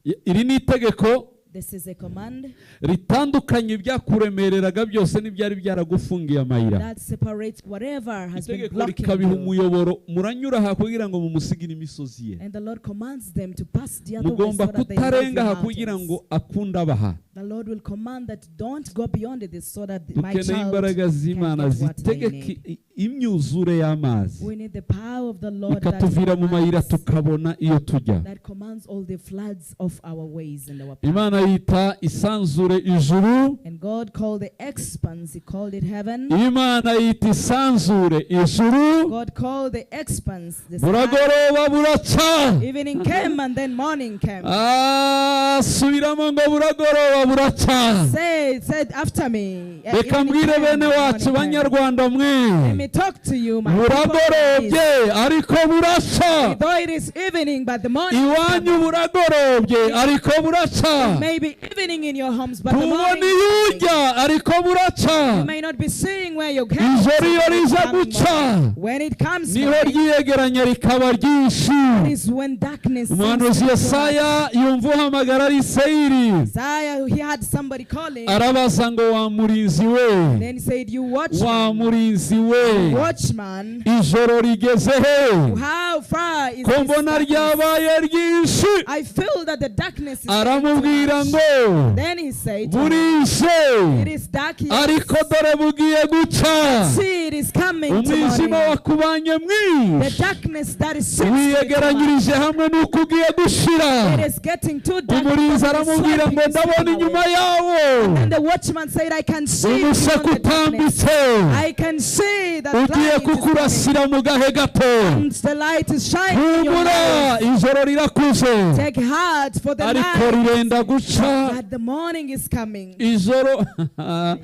Iri ni itegeko This is a command ritandukanye ibyakuremereraga byose n'ibyari byaragufungiye amayira. That separates whatever has been Itegeko blocking rikabiha you. umuyoboro, muranyura aha kugira ngo mumusigire imisozi ye. And the Lord commands them to pass the other way so Mugomba that they leave kutarenga your aha kugira mountains. ngo akunde abaha. The Lord will command that don't go beyond this so that my Dukeneye child imbaraga can z'Imana get what they zitegeka need. imyuzure y'amazi, We need the power of the Lord that ikatuvira mu mayira, commands, tukabona iyo tujya. That commands all the floods of our ways and our path. Imana yita isanzure ijuru. And God called the expanse, He called it heaven. Imana yita isanzure ijuru. God called the expanse the sky. Buragoroba, buraca. Evening came and then morning came. Ah, subiramo ngo buragoroba, buraca. Say, said after me. Reka Evening mbwire came bene and wacu morning came. banyarwanda mwe, Let me talk to you, my people. buragorobye ariko buraca. Though it is evening, but the morning is Iwanyu coming. buragorobye ariko buraca. It may be evening in your homes, but the Tubona morning iyo is coming. ujya ariko buraca. You may not be seeing where you're going. Ijoro iyo riza guca, When it comes, niho morning, ryiyegeranya rikaba ryinshi. it is when darkness seems Umuhanuzi to be so much. Yesaya yumva uhamagara ari Seyiri. Isaiah, he had somebody calling. Arabaza ngo, wa murinzi we, Then he said, "You wa watchman, murinzi we, watchman, ijoro rigeze he, how far is ko this mbona darkness? ryabaye ryinshi?" I feel that the darkness is getting too Aramubwira much." ngo, Then he said, to him, burije, "It is dark here. ariko dore bugiye guca. See, it is coming to Umwijima morning. wakubanye The mwinshi, darkness that is seems to be too much. wiyegeranyirije hamwe n'uko ugiye gushira." It is getting too dark. Umurinzi It is aramubwira sweeping ngo, is ndabona sweeping inyuma away. yawo And the watchman said, "I can see umuseke beyond the darkness. utambitse I can see that ugiye light is coming. kukurasira mu gahe gato. And the light is shining in your Humura, eyes. ijoro rirakuze, Take heart, for the ariko light, rirenda guca." but the morning is coming." Ijoro Yeah.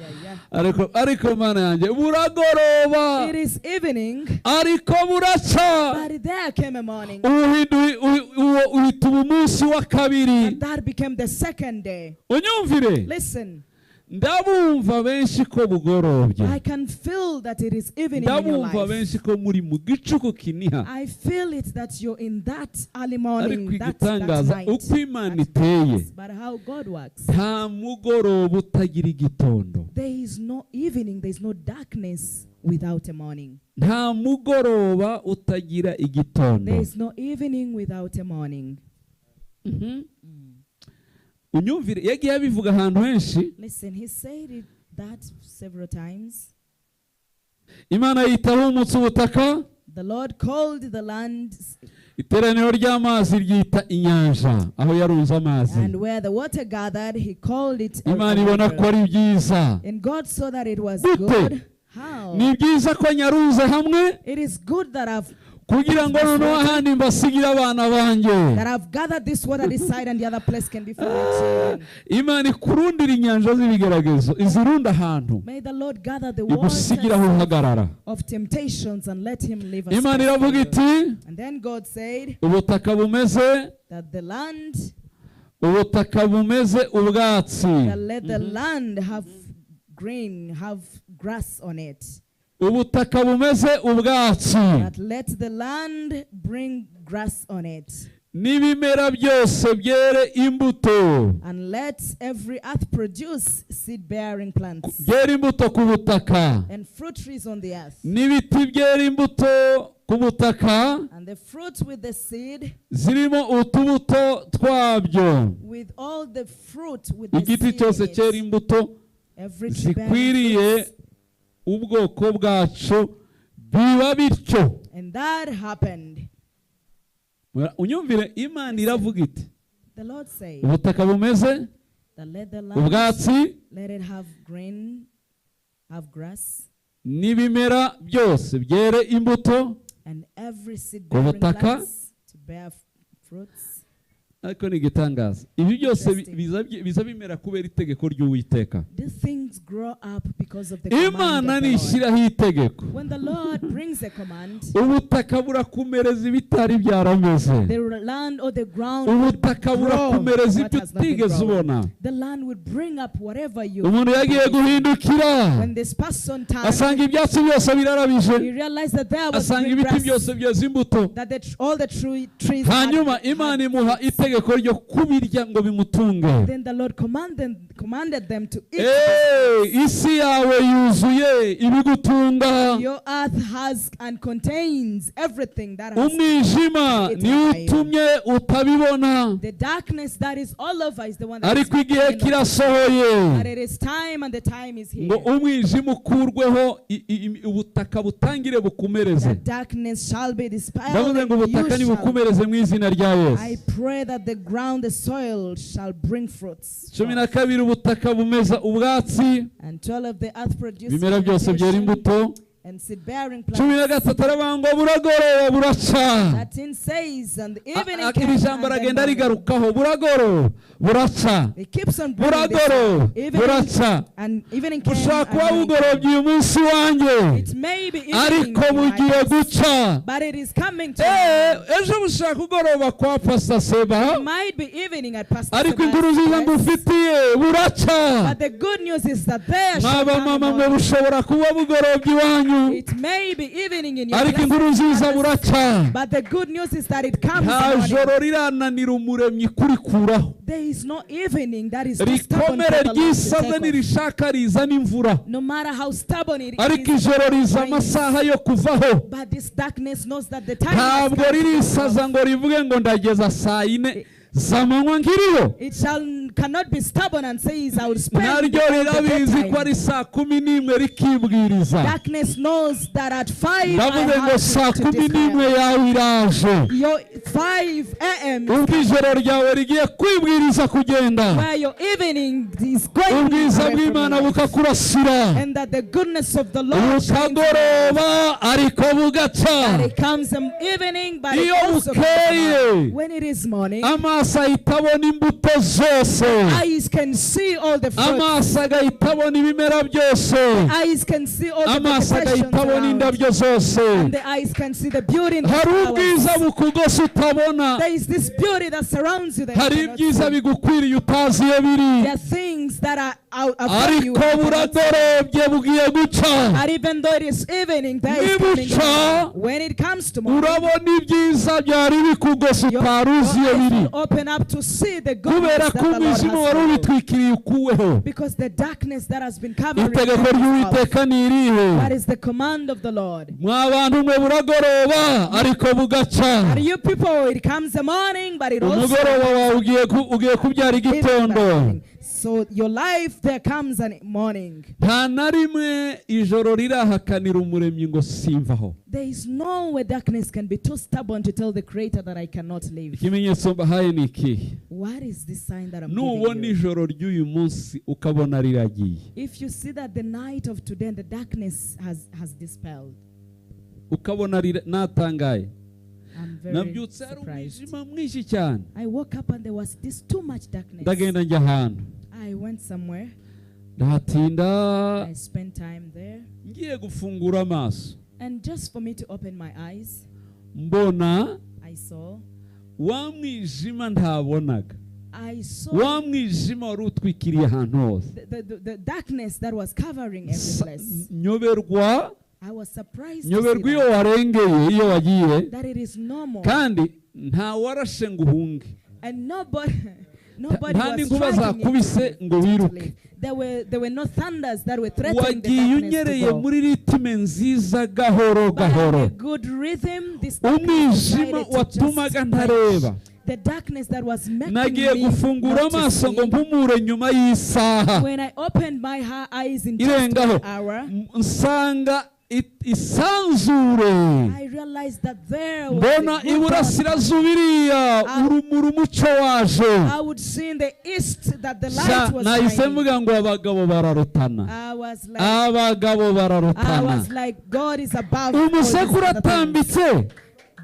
ariko mana yanjye, buragoroba It is evening, ariko buraca. but there came a morning. Uwo uhita uba umunsi wa kabiri. And that became the second day. Unyumvire. Listen, Ndabumva benshi ko bugorobye. I can feel that it is evening in your Ndabumva life. Benshi ko muri mu gicuku kiniha. I feel it that you're in that early morning, Ariko that igitangaza night. uko Imana That iteye, darkness. But how God works. Nta mugoroba utagira igitondo. There is no evening, there is no darkness without a morning. Nta mugoroba utagira igitondo. There is no evening without a morning. Unyumvire yagiye abivuga ahantu henshi. Listen, he said it that several times. Imana yitaho umutsi ubutaka. The Lord called the land, Iteraniro ry'amazi ryita inyanja aho yarunze amazi. And where the water gathered, he called it a Imana ibona river. Ko ari byiza. And God saw that it was Gute? Good. How? Ni byiza ko nyarunze hamwe It is good that I've kugira ngo noneho ahandi mbasigire abana banjye. That I've gathered this water this side and the other place can be for my children. Imana ikurundira inyanja z'ibigeragezo izirunda ahantu May the Lord gather the igusigira aho waters uhagarara. Of temptations and let him leave us. Imana iravuga iti And then God said ubutaka bumeze that the land, ubutaka bumeze ubwatsi. That let the land have green, have grass on it. Ubutaka bumeze ubwatsi. That let the land bring grass on it. N'ibimera byose byere imbuto. And let every earth produce seed bearing plants Byere imbuto ku butaka. And fruit trees on the earth. N'ibiti byera imbuto ku butaka And the fruit with the seed, zirimo utubuto twabyo. With all the fruit with the Igiti seed cyose in it. cyera imbuto Every tree bearing zikwiriye fruits. Ubwoko bwacu biba bityo. And that happened. Unyumvire Imana iravuga iti The Lord said ubutaka bumeze that let the land, ubwatsi let it have green, have grass, n'ibimera byose byere imbuto and every seed bearing ubutaka. Plants to bear fruits. Ariko ni igitangaza ibi byose bi- Interesting. biza biza bimera kubera itegeko ry'Uwiteka. These things grow up because of the command Imana of the Lord. nishyiraho itegeko When the Lord brings a command, ubutaka burakumereza ibitari byarameze. The land or the ground will Ubutaka grow burakumereza what ibyo has not been utigeze grown. ubona. The land will bring up whatever you. Umuntu yagiye guhindukira When this person turned, asanga ibyatsi byose birarabije he realized that there was asanga green ibiti grass, byose byeze imbuto. That all the trees Hanyuma had Imana imuha fruits. Itegeko ryo kubirya ngo bimutunge. Then the Lord commanded them to eat. Eh, isi yawe yuzuye ibigutunga. Your earth has and contains everything that has. Umwijima niwo utumye utabibona. The darkness that is all over is the one that is Ariko igihe coming up. kirasohoye But it is time and the time is here. Ngo umwijima ukurweho ubutaka butangire bukumereze. That darkness shall be dispelled. Ndavuze ngo And you ubutaka shall. nibukumereze mu izina rya I Yesu. Pray that the ground, the soil shall bring fruits. 12 ubutaka bumeza ubwatsi And 12, the earth produces ibimera byose byera imbuto. And seed bearing Cumi na plants. gatatu aravuga ngo buragoroba buraca. 13 says, and the evening came Iri jambo and the aragenda morning. arigarukaho buragoroba buraca It keeps on bringing this buragoroba evening buraca. And evening came Bushobora and kuba morning bugorobye came. uyu munsi wanjye It may be evening ariko in my bugiye place, guca. but it is coming to Eh, an end. Ejo bushobora kugoroba kwa Pastor Seba It might be evening at Pastor ariko Seba's inkuru nziza place, ngufitiye buraca. but the good news is that there shall Mwaba come a mama mwe morning. bushobora kuba bugorobye iwanyu It may be evening in your ariko place, inkuru nziza buraca. but the good news is that it comes Nta a morning. joro rirananira umuremyi kurikuraho. There is no evening that is too stubborn Rikomere for the Lord to ryisaze take off. nirishaka rizana imvura No matter how stubborn it ariko is, ijoro riza rains. Amasaha yo kuvaho. But this darkness knows that the time has Ntabwo come to go ririsaza off. ngo rivuge ngo ndageza saa yine z'amanywa nkiriho. It shall cannot be stubborn and says, "I will spend Naryo all the rirabizi ko daytime." ari saa kumi n'imwe rikibwiriza. Darkness knows that at 5 I Ndavuze ngo have saa to kumi n'imwe disappear. yawe iraje Your 5 a.m. is ubwo ijoro ryawe rigiye kwibwiriza kugenda where your evening is going ubwiza away from bw'Imana your life. bukakurasira And that the goodness of the Lord shines bukagoroba ariko bugaca. That it comes an evening, but it Iyo also comes bukeye morning. When it is morning, amaso ahita abona imbuto zose. Eyes can see all the fruits. Amaso agahita abona ibimera byose. Eyes can see all the Amaso vegetations agahita abona around. Indabyo zose. And the eyes can see the beauty in the Hari flowers. ubwiza bukugose utabona. There is this beauty that surrounds you that you Hari cannot ibyiza see. bigukwiriye utazi iyo biri. There are things that are out upon you. Ariko buragorobye, bugiye guca. But even though it is evening, there is coming Nibuca, morning. When it comes to morning, urabona ibyiza byari bikugose your utari uzi iyo eyes biri, will open up to see the goodness kubera that ko the Lord has umwijima wari for you. ubitwikiriye ukuweho. Because the darkness that has been covering Itegeko them is off. ry'Uwiteka ni irihe? That is the command of the Lord. Mwa bantu mwe, buragoroba ariko bugaca. And you people, it comes the morning, but it also Umugoroba wawe ugiye kubyara even igitondo. morning. So your life, there comes a morning. Nta na rimwe ijoro rirahakanira Umuremyi ngo simvaho. There is no way darkness can be too stubborn to tell the Creator that I cannot live. Ikimenyetso mbahaye ni ikihe? What is this sign that I'm Nubona giving you? ijoro ry'uyu munsi ukabona riragiye, If you see that the night of today and the darkness has dispelled, ukabona natangaye. I'm very Nabyutse hari surprised. umwijima mwinshi cyane. I woke up and there was this too much darkness. Ndagenda njya ahantu, I went somewhere. ndahatinda. I spent time there. Ngiye gufungura amaso, And just for me to open my eyes, mbona I saw wa mwijima ntabonaga, I saw wa mwijima wari utwikiriye ahantu hose. the darkness that was covering every place. Nyoberwa. I was surprised to Nyoberwa see iyo that, warengeye, iyo wagiye, that it is normal. kandi nta warashe ngo uhunge. And nobody Nta was n'inkuba striking zakubise it ngo wiruke. totally. There were no thunders that were threatening the Wagiye darkness unyereye to go. muri rythme nziza, gahoro But at gahoro. a good rhythm, this darkness Umwijima decided to just watumaga ntareba. quench. The darkness that was making Nagiye me gufungura not to amaso ngo see. mpumure nyuma y'isaha When I opened my eyes in just irengaho, one hour, nsanga isanzure. I realized that there was Mbona a good iburasirazuba iriya urumuri, umucyo waje. I would see in the east that the Sha, light was nahise shining. mvuga ngo abagabo bararutana. I was like, Abagabo I bararutana. was like, God is above all these Umuseke other things. uratambitse.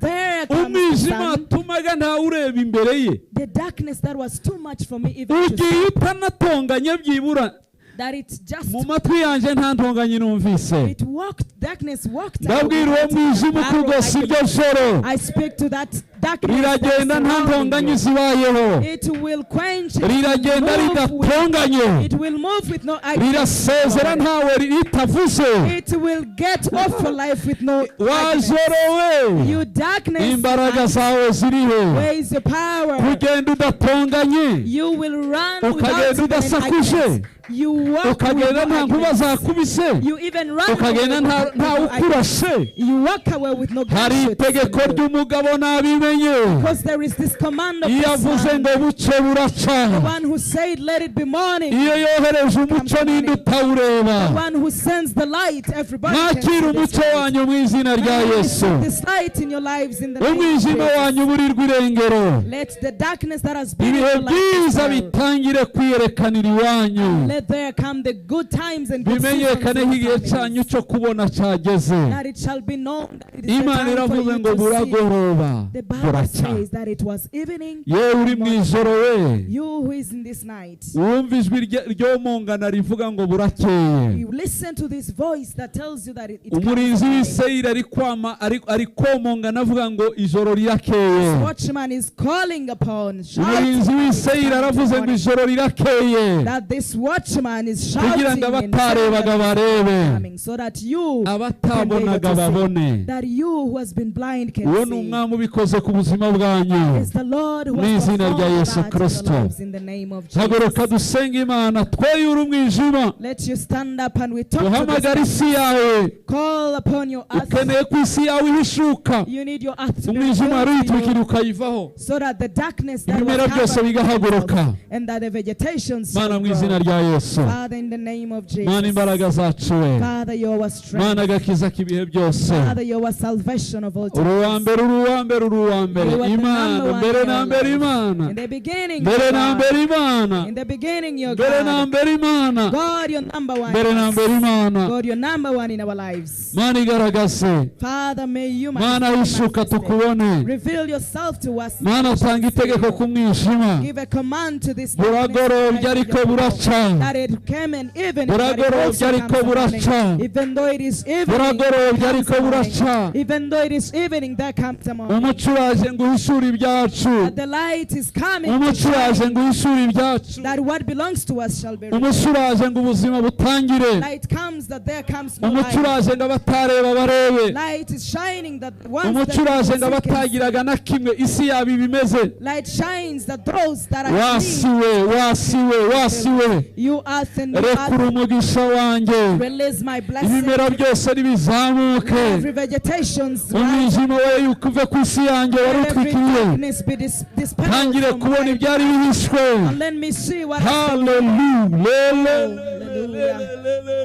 There comes the Umwijima sun. watumaga ntawureba imbere ye. The darkness that was too much for me even to Ugiye see. utanatonganye byibura. That it just Mu matwi yanjye nta ntonganye numvise. it walked, darkness walked out Ndabwira uwo without an mwijima arrow ukugose iryo argument. joro, I speak to that darkness that riragenda nta surrounding ntonganye you. zibayeho. It will quench, it will Riragenda move with, ridatonganye. it will move with no argument. Rirasezera ntawe ritavuze. It will get off for life with no argument. Wa joro we, You darkness, imbaraga zawe zirihe? where is your power? Kugenda udatonganye, You will run without ukagenda even an udasakuje, argument. You walk with ukagenda no nta nkuba arguments. zakubise, You even run ukagenda away nta with nta no arguments. ukurashe. You walk away with no Hari gunshots itegeko in you. ry'umugabo, nabimenye. Because there is this command of Iyo this avuze man, ngo buce, buraca. the one who said, "Let it be morning." Iyo yohereje umucyo, ninde utawureba? The one who sends the light, everybody can Mwakira see this umucyo light. wanyu mu izina rya May you Yesu. receive this light in your lives in the name of Umwijima Jesus. wanyu burirwa irengero. Let the darkness that has been in Ibihe your life byiza dispel. bitangire kwiyerekanira iwanyu. Let there come the good times and good seasons Bimenyekane in ko your igihe families. cyanyu cyo kubona cyageze. That it shall be known that it is the Imana time for iravuze you ngo to see. buragoroba, The Bible buracya. says that it was evening. Yewe uri mu ijoro we, You who is in this night, wumva ijwi ryomongana rivuga ngo burakeye. you listen to this voice that tells you that it comes Umurinzi morning. w'Iseyiri ari kwama ari komongana avuga ngo ijoro rirakeye. This watchman is calling upon, shouting Umurinzi that it's w'Iseyiri coming aravuze ngo morning. ijoro rirakeye, That this watchman is kugira shouting ngo and saying abatarebaga that barebe, it's coming, so that you can be able abatabonaga to see, babone. that you who has been blind can Uwo ni see. Umwami ubikoze ku buzima bwanyu. It's the Lord who Mu has izina rya performed Yesu that in your Kristo. lives in the name of Haguruka Jesus. dusenge Imana, tweyure umwijima. Let you stand up and we talk to Duhamagare this. isi yawe. Call upon your earth. Ukeneye ko isi yawe ihishuka, You need your earth to be umwijima wari revealed to uyitwikiriye you ukayivaho, so that the darkness that ibimera was byose covered bigahaguruka. and that the vegetation Mana, shall mu izina grow. rya Yesu. Father, in the name of Mana, Jesus. imbaraga zacu we. Father, you're our strength. Mana, agakiza k'ibihe byose. Father, you're our salvation of all Uri uwa times. mbere, uri uwa mbere, uri uwa mbere. You are the Imana number one mbere in na our mbere. lives. Imana In the beginning, mbere you're na God. mbere. Imana In the beginning, you're mbere na God. mbere. Imana God, you're number one. mbere in na us. mbere. Imana. God, you're number one in our lives. Mana, igaragaze. Father, may you Mana, manifest hishuka yourself. tukubone. Reveal yourself to us. Mana, tanga itegeko ku mwijima. Give a command to this darkness Buragorobye ariko buraca. that it came and even but it Buragorobye also ariko comes a morning. buraca. Even though it is evening, Buragorobye comes ariko a morning. buraca. Even though it is evening, there comes a morning. Umucyo Uraje ngo uhishure ibyacu. That the light is coming to Umucyo uraje shine, ngo uhishure ibyacu. that what belongs to us shall be revealed. Umucyo uraje ngo ubuzima butangire. Light comes that there comes no Umucyo light. uraje ngo abatareba barebe. Light is shining that the ones Umucyo that uraje ngo see can see. abatagiraga na kimwe isi yabo iba imeze. Light shines that those that are clean, Wasiwe, wasiwe, wasiwe, you earth and you rekura earth, umugisha wanjye. release my blessing. Ibimera byose nibizamuke. Every vegetation's rise. Umwijima we yuko uve ku isi yanjye wari Let every utwikiriye, darkness be dispelled ntangire from kubona my ibyari bihishwe. And let me see what has been. Haleluya. Hallelujah.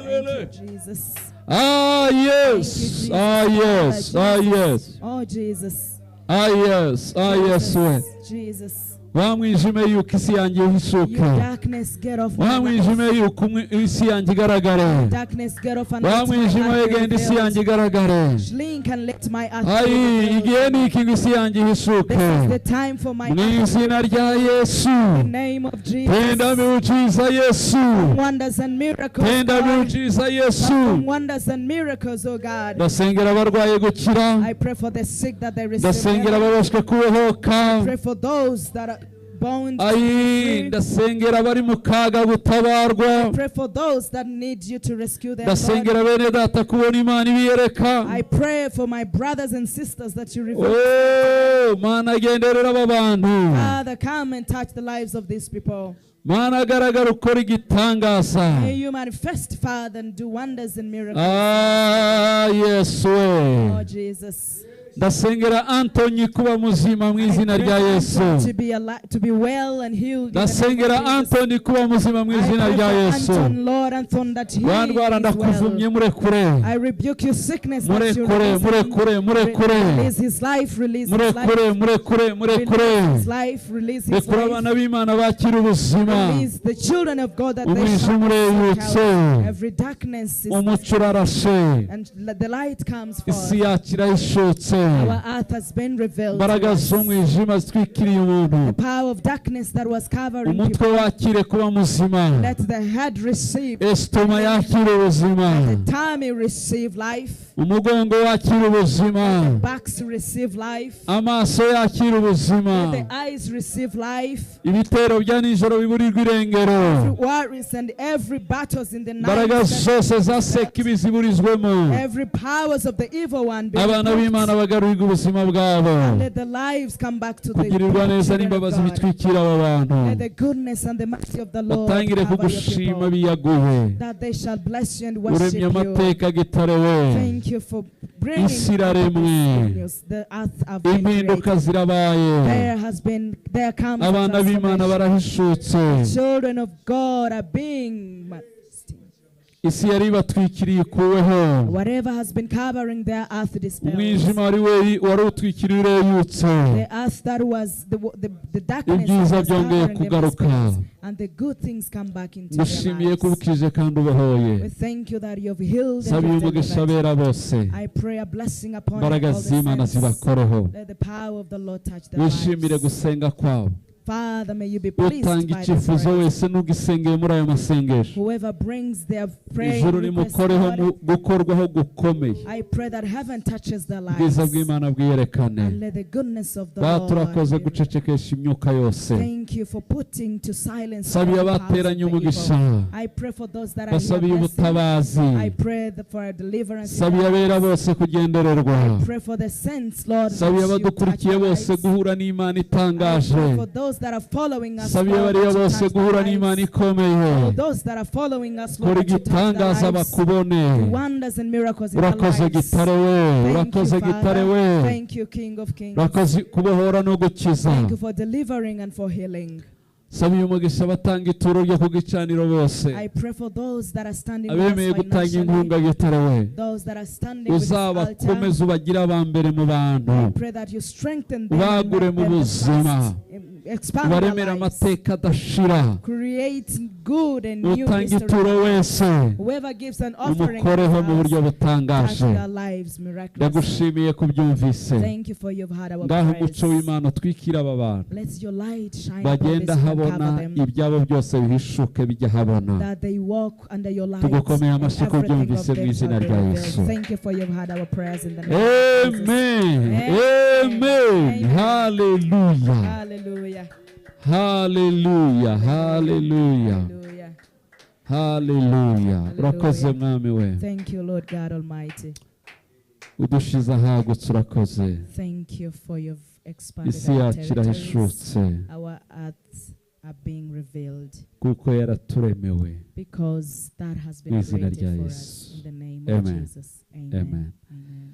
Thank you, Jesus. Ah, Thank you, yes. Jesus. Ah, yes. Ah, yes. Oh, Jesus. Ah, yes. Ah, yes, we. Jesus. Wa mwijime yuko isi yanjye You ihishuke. darkness, get off Wa my mwijime life. yuko isi yanjye igaragare. Darkness, get off and Wa let my mwijima earth we be genda isi revealed. yanjye igaragare. Shrink and let my earth be Ayi, revealed. igihe ni iki ngo isi yanjye ihishuke. This is the time for my Mu earth. izina rya Yesu. In the name of Tenda Jesus. miujiza Yesu. Wonders and miracles, Tenda God. miujiza Yesu. Perform wonders and miracles, oh God. Ndasengera abarwaye gukira. I pray for the sick that they receive Ndasengera healing. ababoshywe kubohoka. Pray for those that are bound to be Ayi, free. ndasengera abari mu kaga gutabarwa. Pray for those that need you to rescue them, Lord. Ndasengera bene data kubona Imana ibiyereka. I pray for my brothers and sisters that you reveal. Oh, Mana genderera aba bantu. Father, come and touch the lives of these people. Mana garagara ukora igitangaza. May you manifest, Father, and do wonders and miracles. Ah, Yesu Oh, we. Jesus. Ndasengera Antony kuba muzima mu I izina pray rya for Yesu. Anton to be alive, to be well and healed in the name of Ndasengera Jesus. Antony kuba muzima mu I izina pray rya for Yesu. Anton, Lord Anton, that he Wa ndwara is ndakuvumye well. murekure. I rebuke you sickness that you Murekure, release him. murekure, murekure. Release his life, release his life. Murekure, murekure, murekure. Release his life, release his Rekura life. abana b'Imana bakira ubuzima. Release the children of God that they Umwijima shall receive ureyutse. health. Every darkness is Umucyo urarashe. and let the light comes Isi forth. yacu irahishutse. Our earth has been revealed to Imbaraga us. z'umwijima zitwikiriye umuntu. The power of darkness that was covering Umutwe people. wakire kuba muzima. Let the head receive. Esitoma yakire ubuzima. The tummy receive life. Umugongo wakire ubuzima. The backs receive life. Amaso yakire ubuzima. Let the eyes receive life. Ibitero bya nijoro biburirwa irengero. Every worries and every battles in the night. Imbaraga zose za sekibi ziburizwemo. Every powers of the evil one be Abana rebuked. b'Imana bagarurirwa ubuzima bwabo. Let the lives come back to the Kugirirwa neza children of n'imbabazi God. bitwikira aba bantu. Let the goodness and the mercy of the Lord Batangire cover your kugushima people, biyaguye. that they shall bless you and worship Uremye you. amateka gitare we. Thank you for bringing Isi up this iraremwe. good news. The earth have been Impinduka created. zirabaye. There has been, there comes a Abana b'Imana transformation. barahishutse. Children of God are being manifested. Isi yari ibatwikiriye ikuweho. Whatever has been covering their earth dispels. Umwijima wari we wari utwikiriye ureyutse. The earth that was the darkness Ibyiza that was byongeye covering them kugaruka. dispels, and the good things come back into their Ngushimiye lives. ko ubukije kandi ubohoye. We thank you that you've healed and Sabiye you've umugisha delivered. abera bose. I pray a blessing upon Imbaraga all the z'Imana saints. zibakoreho. Let the power of the Lord touch their Wishimire lives. gusenga kwabo. Father, may you be pleased Utanga by the icyifuzo prayers. wese n'ugisengeye muri ayo masengesho. Whoever brings their prayer Ijuru request, rimukoreho Lord, mu gukorwaho gukomeye. I pray that heaven touches their Ubwiza lives. bw'Imana bwiyerekane. And let the goodness of the Ba Lord turakoze be gucecekesha imyuka yose. Thank you for putting to silence Sabiye all the powers of abateranye the evil. umugisha. I pray for those that are here Basabiye blessing. ubutabazi. I pray for a deliverance in Sabiye their abera lives. bose kugendererwa. I pray for the saints, Lord, that Sabiye you touch abadukurikiye their bose lives. guhura n'Imana I itangaje. pray for those that are following us, Sabiye Lord, bariya that you bose touch their guhura n'Imana lives. ikomeye. For those that are following us, Lord, Kora that you touch their igitangaza lives. bakubone. Wonders and miracles in their Urakoze lives. gitare we. Thank Urakoze you, gitare Father. we. Thank you, King of Kings. Urakoze kubohora no gukiza. Thank you for delivering and for healing. Sabiye umugisha abatanga ituro ryo ku gicaniro bose. I pray for those that are standing with us Abemeye gutanga financially, inkunga gitare we. those that are standing with this altar. Uzabakomeze ubagire aba mbere mu bantu. I pray that you strengthen them and Ubagure make mu them the buzima. first Expand their Ubaremere lives. Amateka adashira. Create good and new Utanga history. ituro wese Whoever gives an offering in umukoreho this mu buryo house, butangaje. touch their lives miraculously. Ndagushimiye kubyumvise. Thank you for you've heard our Ngaho umuco prayers. w'Imana utwikira aba bantu Let your light shine upon bagenda this and cover habona them, ibyabo byose bihishuke bijya habona. that they walk under your light, Tugukomeye and amashyi ko everything of ubyumvise mu them izina shall be rya revealed. Yesu. Thank you for you've heard our prayers in the name of Jesus. Amen. Amen. Amen. Amen. Hallelujah. Hallelujah. Hallelujah. Hallelujah. Hallelujah. Hallelujah. Urakoze Mwami we. Thank you, Lord God Almighty. Udushize ahagutse urakoze. Thank you for you've expanded Isi our yacu territories. irahishutse Our earths are being revealed kuko yaraturemewe. Because that has been Mu izina created rya for us Yesu. in the name of Amen. Jesus. Amen. Amen. Amen.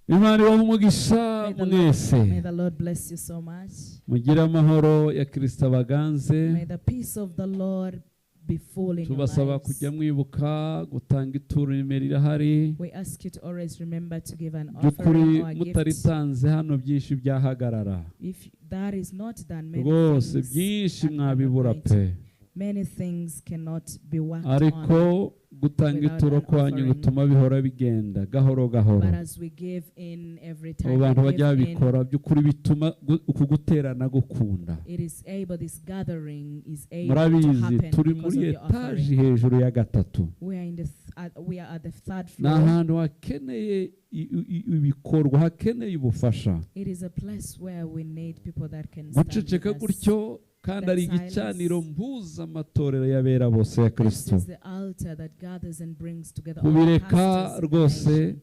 Imana ibahe umugisha May the Lord, mwese. may the Lord bless you so much. Mugire amahoro ya Kirisito abaganze. May the peace of the Lord be full in your Tubasaba lives. kujya mwibuka gutanga ituro nimero irahari. We ask you to always remember to give an By'ukuri offering or a gift. mutaritanze hano byinshi byahagarara. If that is not done, many Rwose things byinshi are not mwabibura going pe. Many things cannot be worked on. Ariko gutanga Without ituro an kwanyu offering. gutuma bihora bigenda gahoro gahoro. But as we give in every Abo time, bantu we bajya give in, babikora by'ukuri bituma gu- uku guterana gukunda. it is able, this gathering is able to Murabizi happen turi because muri of your etaji offering. hejuru ya gatatu. We are at the third Ni floor. ahantu hakeneye i- i- ibikorwa hakeneye ubufasha. It is a place where we need people that can stand with Guceceka us. gutyo kandi That ari silence. igicaniro mpuzamatorero y'abera bose ya This Kristo. is the altar that gathers and brings together all Kubireka pastors in the rwose nation.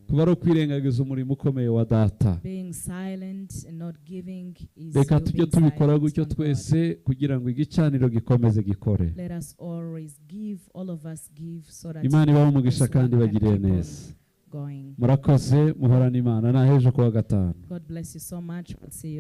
kuba ari ukwirengagiza umurimo ukomeye wa data. Being silent and not giving is Reka you tujye being tubikora silent gutyo on God. twese kugira ngo igicaniro gikomeze gikore. Let us always give, all of us give, so that Imana ibahe umugisha this kandi work can ibagirire keep on neza. Going. Murakoze muhorane Imana nahejo kuwa gatanu. God bless you so much. We'll see you.